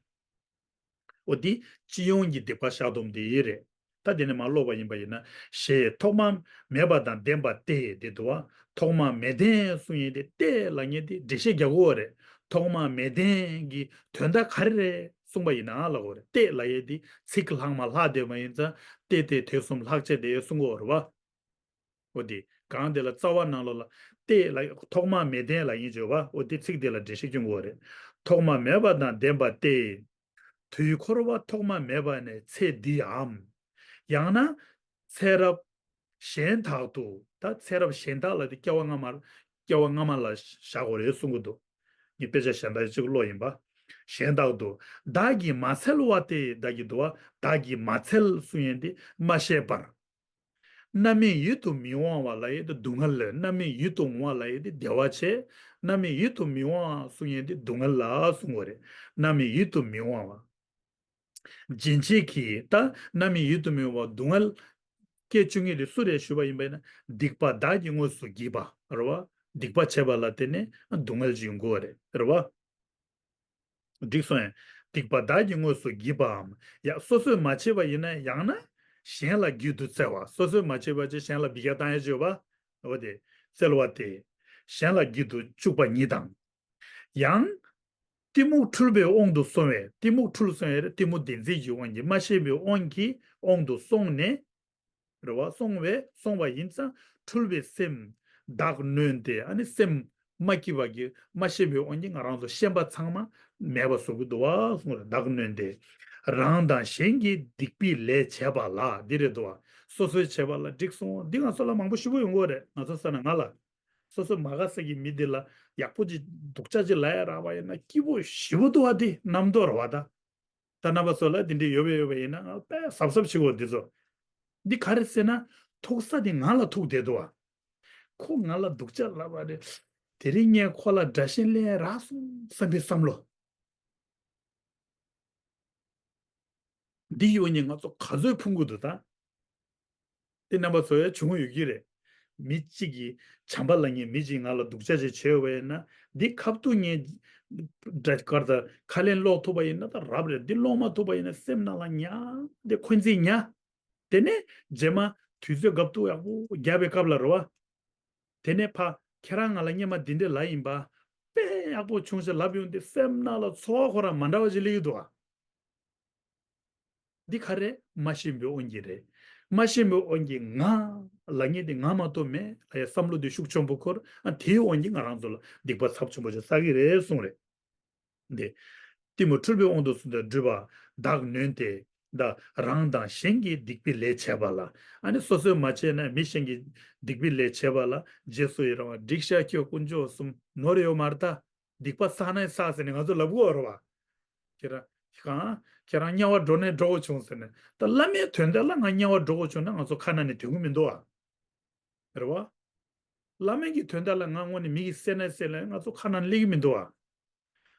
འོ་འདི་སྤྱི་ཡོངས་ཀྱི་སྡིག་པ་བཤགས་སྡོམ་དེ་རེད། ད་དེ་ནས་མར་ཀློག་པ་ཡིན་པ་ཡིན་ན། ཞེས་ཐོག་མ་མེད་པ་དང་ལྡན་པ་སྟེ། དེ་འདུག་བ། ཐོག་མ་མེད་ལྡན་གསུང་ཡས་དེ། སྟེ་ལབ་མཁན་དེ་འགྲེལ་བཤད་རྒྱག་དགོས་པ་རེད། ཐོག་མ་མེད་ལྡན་གྱི་དོན་དག་ག་རེ་རེད་གསུངས་པ་ཡིན་ན་ལབ་དགོས་རེད། སྟེ་ལབ་ཡས་དེ་ཚིག་ལྷག་མ་ལྷག་བསྡད་པ་ཡིན་ཙང་། སྟེ་སྟེ་དེ་གསུམ་ལྷག་བཅས་དེ་གསུང་དགོས་པ་རེད་བ། འོ་དེ། གང་དེ་ལ་རྩ་བ་ནང་ལོགས་ལ་སྟེ་ལ། ཐོག་མ་མེད་ལྡན་ལབ་ཡས་བརྗོད་པ། འོ་དེ་ཚིག་དེ་ལ་འགྲེལ་བཤད་སྐྱོན་དགོས་པ་རེད། ཐོག་མ་མེད་པ་དང་ལྡན་པ་སྟེ། དུས་འཁོར་བ་ཐོག་མ་མེད་པ་ནས་ཚེ་འདིའམ། ཡང་ན་ཚེ་རབས་གཞན་དག་ཏུ། ད་ཚེ་རབས་གཞན་དག་ལ་དེ་སྐྱེ་བ་སྔ་མ། སྐྱེ་བ་སྔ་མ་ལ་བཞག་དགོས་རེད་གསུང་གི་འདུག་ངས་དཔེ་ཆ་གཞན་དག་གཅིག་ཀློག་ཡིན་པ། གཞན་དག་ཏུ། བདག་གིས་མ་འཚལ་བ་སྟེ། བདག་གིས་འདུག་བ། བདག་གིས་མ་འཚལ་གསུང་ཡས་དེ་མ་ཤེས་པར། རྣམ་སྨིན་ཡིད་དུ་མི་འོང་བ་ལབ་ཡས་དེ་སྡུག་བསྔལ་ལ། རྣམ་སྨིན་ཡིད་དུ་འོང་བ་ལབ་ཡས་དེ་བདེ་བ་བྱས། རྣམ་སྨིན་ཡིད་དུ་མི་འོང་བ་གསུང་ཡས་དེ་སྡུག་བསྔལ་ལ་གསུང་བ་རེད། རྣམ་སྨིན་ཡིད་དུ་མི་འོང་བ། སྦྱིན་བྱེད་ཀྱི། ད་རྣམ་སྨིན་ཡིད་དུ་མི་འོང་བ་སྡུག་བསྔལ་སྐྱེ་བཅུག་མཁན་དེ་སུ་རེད་ཞུས་པ་ཡིན་པས་ན། སྡིག་པ་བདག་གིས་དངོས་སུ་བགྱིས་པ་རེད་བ། སྡིག་པ་བྱས་པ་ལ་བརྟེན་ནས་སྡུག་བསྔལ་ཅིག་ཡོང་གི་ཡོད་རེད། རེད་བ། འགྲིག་སོང་ཡང་། སྡིག་པ་བདག་གིས་དངོས་སུ་བགྱིས་པའམ། ཡང་སོ་སོས་མ་བྱས་པ་ཡིན་ན། ཡང་ན་གཞན་ལ་བགྱིད་དུ་སྩལ་བ། སོ་སོས་མ་བྱས་པ་ཅིག་གཞན་ལ་འབུལ་བ་བཏང་ཡས་ཅིག་ཡོད་པ། འོ་དེ། སྩལ་བ་སྟེ། གཞན་ལ་བགྱིད་དུ་བཅུག་པ་ཉིད་དང་། ཡང་། གཏི་མུག་འཁྲུལ་པའི་དབང་དུ་སོང་བས། གཏི་མུག་འཁྲུལ་སོང་ཡས་རེད། གཏི་མུག་བདེན་འཛིན་གྱི་དབང་གིས། མ་ཤེས་པའི་དབང་གིས་དབང་དུ་སོང་ནས། རེད་བ། སོང་བས། སོང་བ་ཡིན་ཙང་འཁྲུལ་པའི་སེམས། བདག་གནོན་ཏེ། ཨ་ནི་སེམས་མ་སྐྱིད་པ་གི་མ་ཤེས་པའི་དབང་གིས་ང་རང་ཚོ་ཤེས་པ་ཚང་མ་མེད་པ་བཟོ་གི་འདུག་བ་གསུངས་རེད། བདག་གནོན་ཏེ། རང་དང་གཞན་གྱི་སྡིག་པའི་ལས་བྱས་པ་ལ། འདི་རེད་འདུག་བ། སོ་སོའི་བྱས་པ་ལ་འགྲིག་སོང་། འདི་ང་ཚོ་ལ་མང་པོ་ཞེ་པོ་ཡོང་གི་ཡོད་རེད། ང་ཚོ་ས་ན་ང་ལ། སོ་སོ་མ་དགའ་ས་གི་མི་འདི་ལ་ཡག་པོ་ཅིག་སྡུག་ཅག་ཅིག་ལབ་ཡ་རག་པ་ཡིན་ན་སྐྱིད་པོ་ཞེ་པོ་འདུག་བ། འདི་རྣམ་རྟོག་རེད་བ་ད། ད་རྣམ་པ་ཚོ་ལ་འདི་འདྲའི་ཡོད་པ་ཡོད་པ་ཡིན་ན་དཔེ་གཟབ་གཟབ་བྱེད་དགོས་འདི་ཚོ། འདི་ག་རེ་ཟེར་ན། ཐུག་ས་དེ་ང་ལ་ཐུག་བསྡད་འདུག་བ། ཁོ་ང་ལ་སྡུག་ཅག་ལབ་པ་རེད། དེ་རིང་ངས་ཁོ་ལ་དགྲ་ཤ་ལེན་རག་སོང་བསམ་པའི་བསམ་བློ། འདི་ཡོད་ནི་ང་ཚོ་ག་ཚོད་ཕུང་གི་འདུག་ད། དེ་རྣམ་པ་ཚོ་ཡང་བྱུང་ཡོད་ཀྱི་རེད། མི་གཅིག་གིས་བྱམས་པ་ལབ་མཁན་མི་གཅིག་ང་ལ་སྡུག་ཅག་ཅིག་བྱས་ཡོད་པ་ཡིན་ན། འདི་ཁ་ཐུག་ངས་དགྲ་དཀར་དང་ཁ་ལན་སློག་ཐུབ་པ་ཡིན་ན་ད་རབ་རེད། འདི་སློག་མ་ཐུབ་པ་ཡིན་ན་སེམས་ནང་ལ་ཉར་ཏེ་འཁོན་འཛིན་ཉར། དེ་ནས་རྗེས་མ་དུས་ཚོད་སྐབས་ཐུག་ཡག་པོ་རྒྱབ་པའི་སྐབས་ལ་རེད་བ། དེ་ནས་ཕ་ཁྱེད་རང་ང་ལ་སྔོན་མ་འདི་འདྲས་ལབ་ཡིན་པ། དཔེ་ཡག་པོ་བྱུང་ཞེས་ལབ་ཡོང་དུས་སེམས་ནང་ལ་ཚོར་བ་ཁོ་རང་མ་འདྲ་བ་ཞིག་སླེབས་ཀྱི་འདུག་ཨ། འདི་ག་རེ། མ་ཤེས་པའི་དབང་གིས་རེད། མ་ཤེས་པའི་དབང་གིས་ང་ལབ་མཁན་དེ་ང་མ་གཏོགས་མེད་ལབ་ཡ་བསམ་བློ་དེ་ཤུགས་ཆེན་པོ་འཁོར། ཨ། དེའི་དབང་གིས་ང་རང་ཚོ་ལ་སྡིག་པ་ཚབས་ཆེན་པོ་ཞིག་བསགས་ཀྱི་རེད་གསུངས་རེད། འདི། གཏི་མུག་འཁྲུལ་པའི་དབང་དུ་སོང་སྟེ་སྒྲུབ་པ་བདག་གནོན་ཏེ། ད་རང་དང་གཞན་གྱི་སྡིག་པའི་ལས་བྱས་པ་ལ། ཨ་ནི་སོ་སོས་མ་བྱས་ན་མི་གཞན་གྱི་སྡིག་པའི་ལས་བྱས་པ་ལ། རྗེས་སུ་ཡི་རང་བ་འགྲིག་ཤག་ཁྱོད་དཀོན་མཆོག་གསུམ། ནོར་ཡོད་མ་རེད་ད། སྡིག་པ་བསགས་ན་བསགས་ཟེར་ནས་ང་ཚོ་ལབ་དགོས་རེད་བ། ཁྱེད་རང་གང་ཁྱེད་རང་དམྱལ་བ་འགྲོ་ནས་འགྲོ་དགོས་བྱུང་ཟེར་ནས། ད་བླ་མའི་དོན་དག་ལ་ང་དམྱལ་བ་འགྲོ་དགོས་བྱུང་ན་ང་ཚོ་ཁ་ནང་ནས་ཐོན་གི་མི་འདུག་ཨ། རེད་བ། བླ་མའི་གི་དོན་དག་ལ་ང་དངོས་གནས་མི་གི་སེར་སྣ་སེར་ལ་ང་ཚོ་ཁ་ནང་སླེབས་ཀྱི་མི་འདུག་ཨ།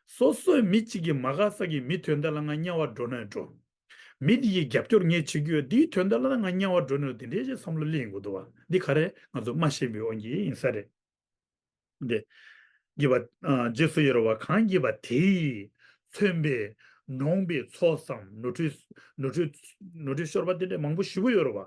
སོ་སོའི་མི་གཅིག་གི་མ་དགའ་ས་གི་མི་དོན་དག་ལ་ང་དམྱལ་བ་འགྲོ་ནས་འགྲོ། མི་དེ་ཡི་རྒྱབ་སྐྱོར་ངས་བྱེད་ཀྱི་ཡོད། དེའི་དོན་དག་ལ་ང་དམྱལ་བ་འགྲོ་ནས་འགྲོ། དེ་འདྲའི་ཅིག་བསམ་བློ་སླེབས་ཡོང་གི་འདུག་བ། འདི་ག་རེ། ང་ཚོ་མ་ཤེས་པའི་དབང་གིས་ཡིན་ས་རེད། འདི། བགྱིས་པ། ཨ། རྗེས་སུ་ཡི་རང་བ་གང་བགྱིས་པ་དེས། མཚོན་པས་ནོངས་པའི་ཚོགས་སམ། ནོར་འཁྲུལ། ནོར་འཁྲུལ། ནོར་འཁྲུལ་ཤོར་བ་དེ་འདྲ་མང་པོ་ཞེ་པོ་ཡོད་རེད་བ།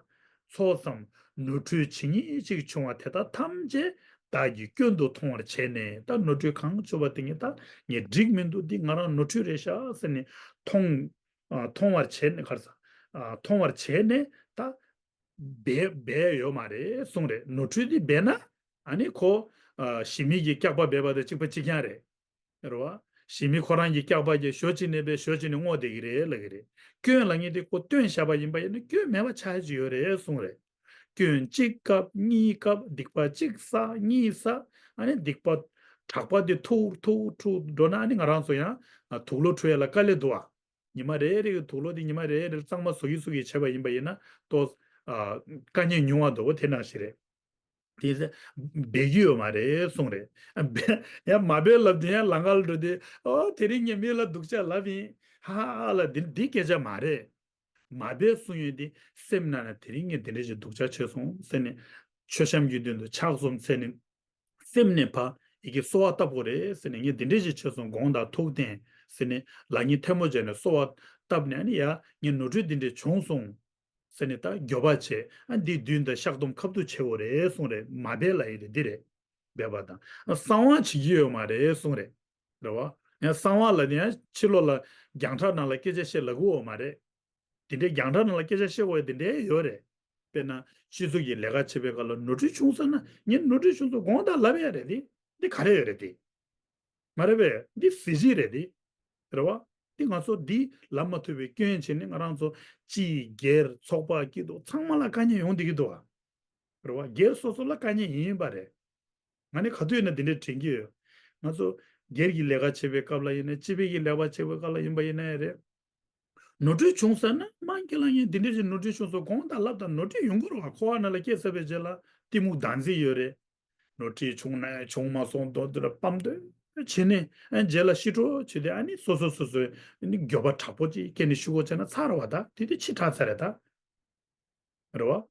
ཚོགས་སམ། ནོར་འཁྲུལ་ཇི་སྙེད་ཅིག་བྱུང་བ་དེ་དག་ཐམས་ཅད་བདག་གིས་སྐྱོན་དུ་མཐོང་བར་བྱས་ནས། ད་ནོར་འཁྲུལ་གང་བྱུང་བ་དེ་ངས་ད་ངས་འགྲིག་མི་འདུག་འདི་ང་རང་ནོར་འཁྲུལ་རེད་ཤག་ཟེར་ནས་མཐོང་། ཨ། མཐོང་བར་བྱས་ནས། ག་རེ་ཟ། ཨ། མཐོང་བར་བྱས་ནས་ད་འབད་འབད་ཡོད་མ་རེད་གསུངས་རེད། ནོར་འཁྲུལ་འདི་འབད་ན་ཨ་ནི་ཁོ། ཨ། ཞི་མི་གིས་སྐྱག་པ་སྦས་པ་དང་གཅིག་པ་གཅིག་རྐྱང་རེད། རེད་བ། ཞི་མི་ཁོ་རང་གིས་སྐྱག་པ་གིས་ཞོ་གཅིག་ནས་སྦས་ཞོ་གཅིག་ནས་རྔོ་བསྡད་ཀྱི་རེད་ལབ་ཀྱི་རེད། སྐྱོན་ལབ་མཁན་དེ་ཁོ་བཏོན་བཞག་པ་ཡིན་པ་ཡིན་ན་སྐྱོན་མེད་པ་ཆགས་ཀྱི་ཡོད་རེད་གསུངས་རེད། སྐྱོན་གཅིག་སྐབས་གཉིས་སྐབས་སྡིག་པ་གཅིག་བསགས་གཉིས་བསགས། ཨ་ནི་སྡིག་པ་དྲག་པ་དེ་ཐུག་ཐུག་ཐུག་འགྲོ་ན་ཨ་ནི་ང་རང་ཚོ་ཡང་དུག་ལོག་འཁྲུ་ཡ་ལ་དཀའ་ལས་འདུག་བ། ཉི་མ་རེ་རེ་གི་དུག་ལོག་དེ་ཉི་མ་རེ་རེ་གཙང་མ་བཟོ་གི་བཟོ་གི་བྱས་པ་ཡིན་པ་ཡིན་ན་ཏོ། ཨ། དཀའ་ངལ་ཉུང་བ་འདུག་བ། དེ་ནང་བཞིན་རེད། དེ་ཚེ་འབད་ཀྱི་ཡོད་མ་རེད་གསུངས་རེད། ཡང་མ་འབད་ལབ་དུས་ཡང་ལམ་ཁ་ལ་འགྲོ་དུས། ཨོ། དེ་རིང་ངས་མི་ལ་སྡུག་ཅག་ལབ་ཡིན། ཧ་ཧ་ལ། འདི་འདི་སྐད་ཆ་མ་རེད། མ་འབད་གསུང་ཡོང་དུས་སེམས་ནང་ན་དེ་རིང་ངས་འདི་འདྲ་ཞིག་སྡུག་ཅག་བྱས་སོང་ཟེར་ནས། མཆོད་བཤམས་ཀྱི་མདུན་དུ་ཕྱག་གསུམ་འཚལ་ནས། སེམས་ནས་ཕ་ཡི་གེ་གསོལ་བ་བཏབ་དགོས་རེད་ཟེར་ནས། ངས་འདི་འདྲ་ཞིག་བྱས་སོང་། དགོངས་དག་ཐུགས་བདེན་ཟེར་ནས་ལག་གཉིས་ཐལ་མོ་སྦྱར་ནས་གསོལ་བ་བཏབ་ནས། ཨ་ནི་ཡ་ངས་ནོར་འཁྲུལ་འདི་འདྲ་བྱུང་སོང་ཟེར་ནས་ད་འགྱོད་པ་བྱས། ཨ། འདི་མདུན་དུ་བཤགས་སྡོམ་ཁ་ཐུག་བྱེད་དགོས་རེད་གསུངས་རེད། མ་འབད་ལབ་ཡི་རེད། འདི་རེད། འབད་པ་དང་གསང་བ་བྱེད་ཀྱི་ཡོད་མ་རེད་གསུངས་རེད། རེད་བ། ཡང་གསང་བ་ལ་ནི་ཡང་ཕྱི་ལོགས་ལ་རྒྱང་གྲགས་ནང་ལ་སྐད་ཆ་བཤད་ལ་གོ་ཡོད་མ་རེད། དེ་འདྲའི་རྒྱང་གྲགས་ནང་ལ་སྐད་ཆ་བཤད་དགོས་ཡ་དེ་འདྲའི་ཡོད་རེད། དཔེར་ན་སྤྱི་ཚོགས་ཀྱི་ལས་ཀ་བྱེད་པའི་སྐབས་ལ་ནོར་འཁྲུལ་བྱུང་ཟེར་ན། ངས་ནོར་འཁྲུལ་བྱུང་སོང་དགོངས་དག་ལབ་ཡ་རེད་དེ། འདི་ག་རེ་ཡོད་རེད་དེ། མ་རེད་པས། འདི་གཟི་བརྗིད་རེད་དེ། རེད་བ། འདི་ང་ཚོ་འདི་ལབ་མ་ཐུབ་པའི་སྐྱོན་བྱས་ནས་ང་རང་ཚོ་སྤྱི་སྒེར་ཚོགས་པ་སྐྱིད་སྡུག་ཚང་མ་ལ་དཀའ་ངལ་ཡོང་བསྡད་ཀྱི་འདུག་བ། རེད་བ། སྒེར་སོ་སོ་ལ་དཀའ་ངལ་ཡིན་པ་རེད། ང་ནི་ག་དུས་ཡིན་ན་འདི་འདྲས་དྲན་གྱི་ཡོད། ང་ཚོ་སྒེར་གྱི་ལས་ཀ་བྱེད་པའི་སྐབས་ལ་ཡིན་ན། སྤྱི་པའི་གི་ལས་ཀ་བྱེད་པའི་སྐབས་ལ་ཡིན་པ་ཡིན་ན་ཡང་རེད། ནོར་འཁྲུལ་བྱུང་ཟེར་ན་མ་ཁྱེད་ལ་ངས་འདི་འདྲས་ཀྱི་ནོར་འཁྲུལ་བྱུང་སོང་དགོངས་དག་ལབ་དང་། ནོར་འཁྲུལ་ཡོང་གི་རེད་བ། འཁོར་བ་ནང་ལ་སྐྱེས་ཚར་བའི་རྗེས་ལ་གཏི་མུག་བདག་འཛིན་ཡོད་རེད། ནོར་འཁྲུལ་བྱུང་ན་ཡང་བྱུང་མ་སོང་མདོག་མདོག་ལ་སྤམ་འདོད་བྱེད་ནས། ཨ། རྗེས་ལ་ཤི་འགྲོ་བྱེད་དུས་ཨ་ནི་སོ་སོ་སོ་སོའི་ཨ་ནི་འགྱོད་པ་དྲག་པོ་ཅིག་སྐྱེས་ནས་ཤི་དགོས་བྱས་ན་ཚར་བ་ད། དེ་དུས་ཕྱི་དྲགས་ཚར་རེད་ད། རེད་བ།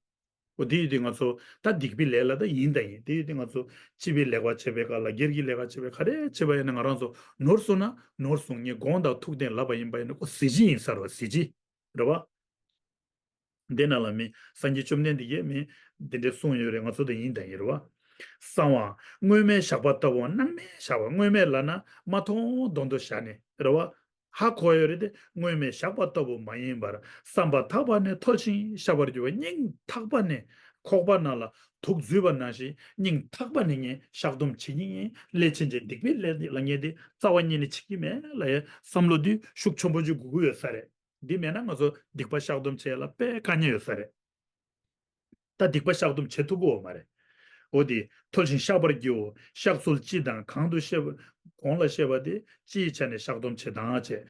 འོ་དེ་ཡིན་དུས་ང་ཚོ་ད་སྡིག་པའི་ལས་ལ་ད་ཡིན་དང་ཡིན། དེ་ཡིན་དུས་ང་ཚོ་སྤྱི་པའི་ལས་ཀ་བྱེད་པའི་སྐབས་ལ། སྒེར་གྱི་ལས་ཀ་བྱེད་པའི་ག་རེ་བྱེད་པ་ཡིན་ན་ང་རང་ཚོ་ནོར་སོང་ན་ནོར་སོང་། ངས་དགོངས་དག་ཐུགས་བདེན་ལབ་པ་ཡིན་པ་ཡིན་ན་ཁོ་གཟི་བརྗིད་ཡིན་ས་རེད་བ། གཟི་བརྗིད། རེད་བ། འདི་ནང་ལ་མི་སངས་རྒྱས་བཅོམ་ལྡན་འདས་ཀྱིས་མི་འདི་འདྲའི་གསུངས་ཡོད་རེད། ང་ཚོ་ད་ཡིན་དང་ཡིན། རེད་བ། གསང་བ་སྔོན་མེད་ཞགས་པ་ལྟ་བུ་སྣང་མེད་ཞགས་པ། སྔོན་མེད་ལབ་ན་མ་མཐོང་དོན་དུ་བཞག་ནས། རེད་བ། ཧ་གོ་ཡོད་རེད་དེ། སྔོན་མེད་ཞགས་པ་ལྟ་བུ་མ་ཡིན་པར། བསམ་པ་ཐག་པ་ནས་མཐོལ་ཞིང་བཤགས་པར་གྱུར་པ། སྙིང་ཐག་པ་ནས་ ཁོག་པ་ནང་ལ་དུག་འཛུལ་བ་ནང་བཞིན་སྙིང་ཐག་པ་ནས་ངས་བཤགས་སྡོམ་བྱེད་ཀྱི་ཡིན། སླད་ཕྱིན་ཆད་སྡིག་པའི་ལས་ལ་ངས་དེ་རྩ་བ་ཉིད་ནས་བྱེད་ཀྱི་མེད་ལབ་ཡ་བསམ་བློ་དེ་ཤུགས་ཆེན་པོ་ཅིག་དགོས་ཀྱི་ཡོད་ས་རེད། འདི་མེད་ན་ང་ཚོ་སྡིག་པ་བཤགས་སྡོམ་བྱེད་ཡ་ལ་དཔེ་དཀའ་ངལ་ཡོད་ས་རེད། ད་སྡིག་པ་བཤགས་སྡོམ་བྱེད་ཐུབ་ཀྱི་ཡོད་མ་རེད། འོ་དེ་མཐོལ་ཞིང་བཤགས་པར་བགྱིའོ། བཤགས་ཚུལ་ཅི་དང་གང་དུ་བཤད་པ། གོང་ལ་བཤད་པ་དེ་སྤྱིའི་ཆ་ནས་བཤགས་སྡོམ་བྱེད་སྟངས་བྱས།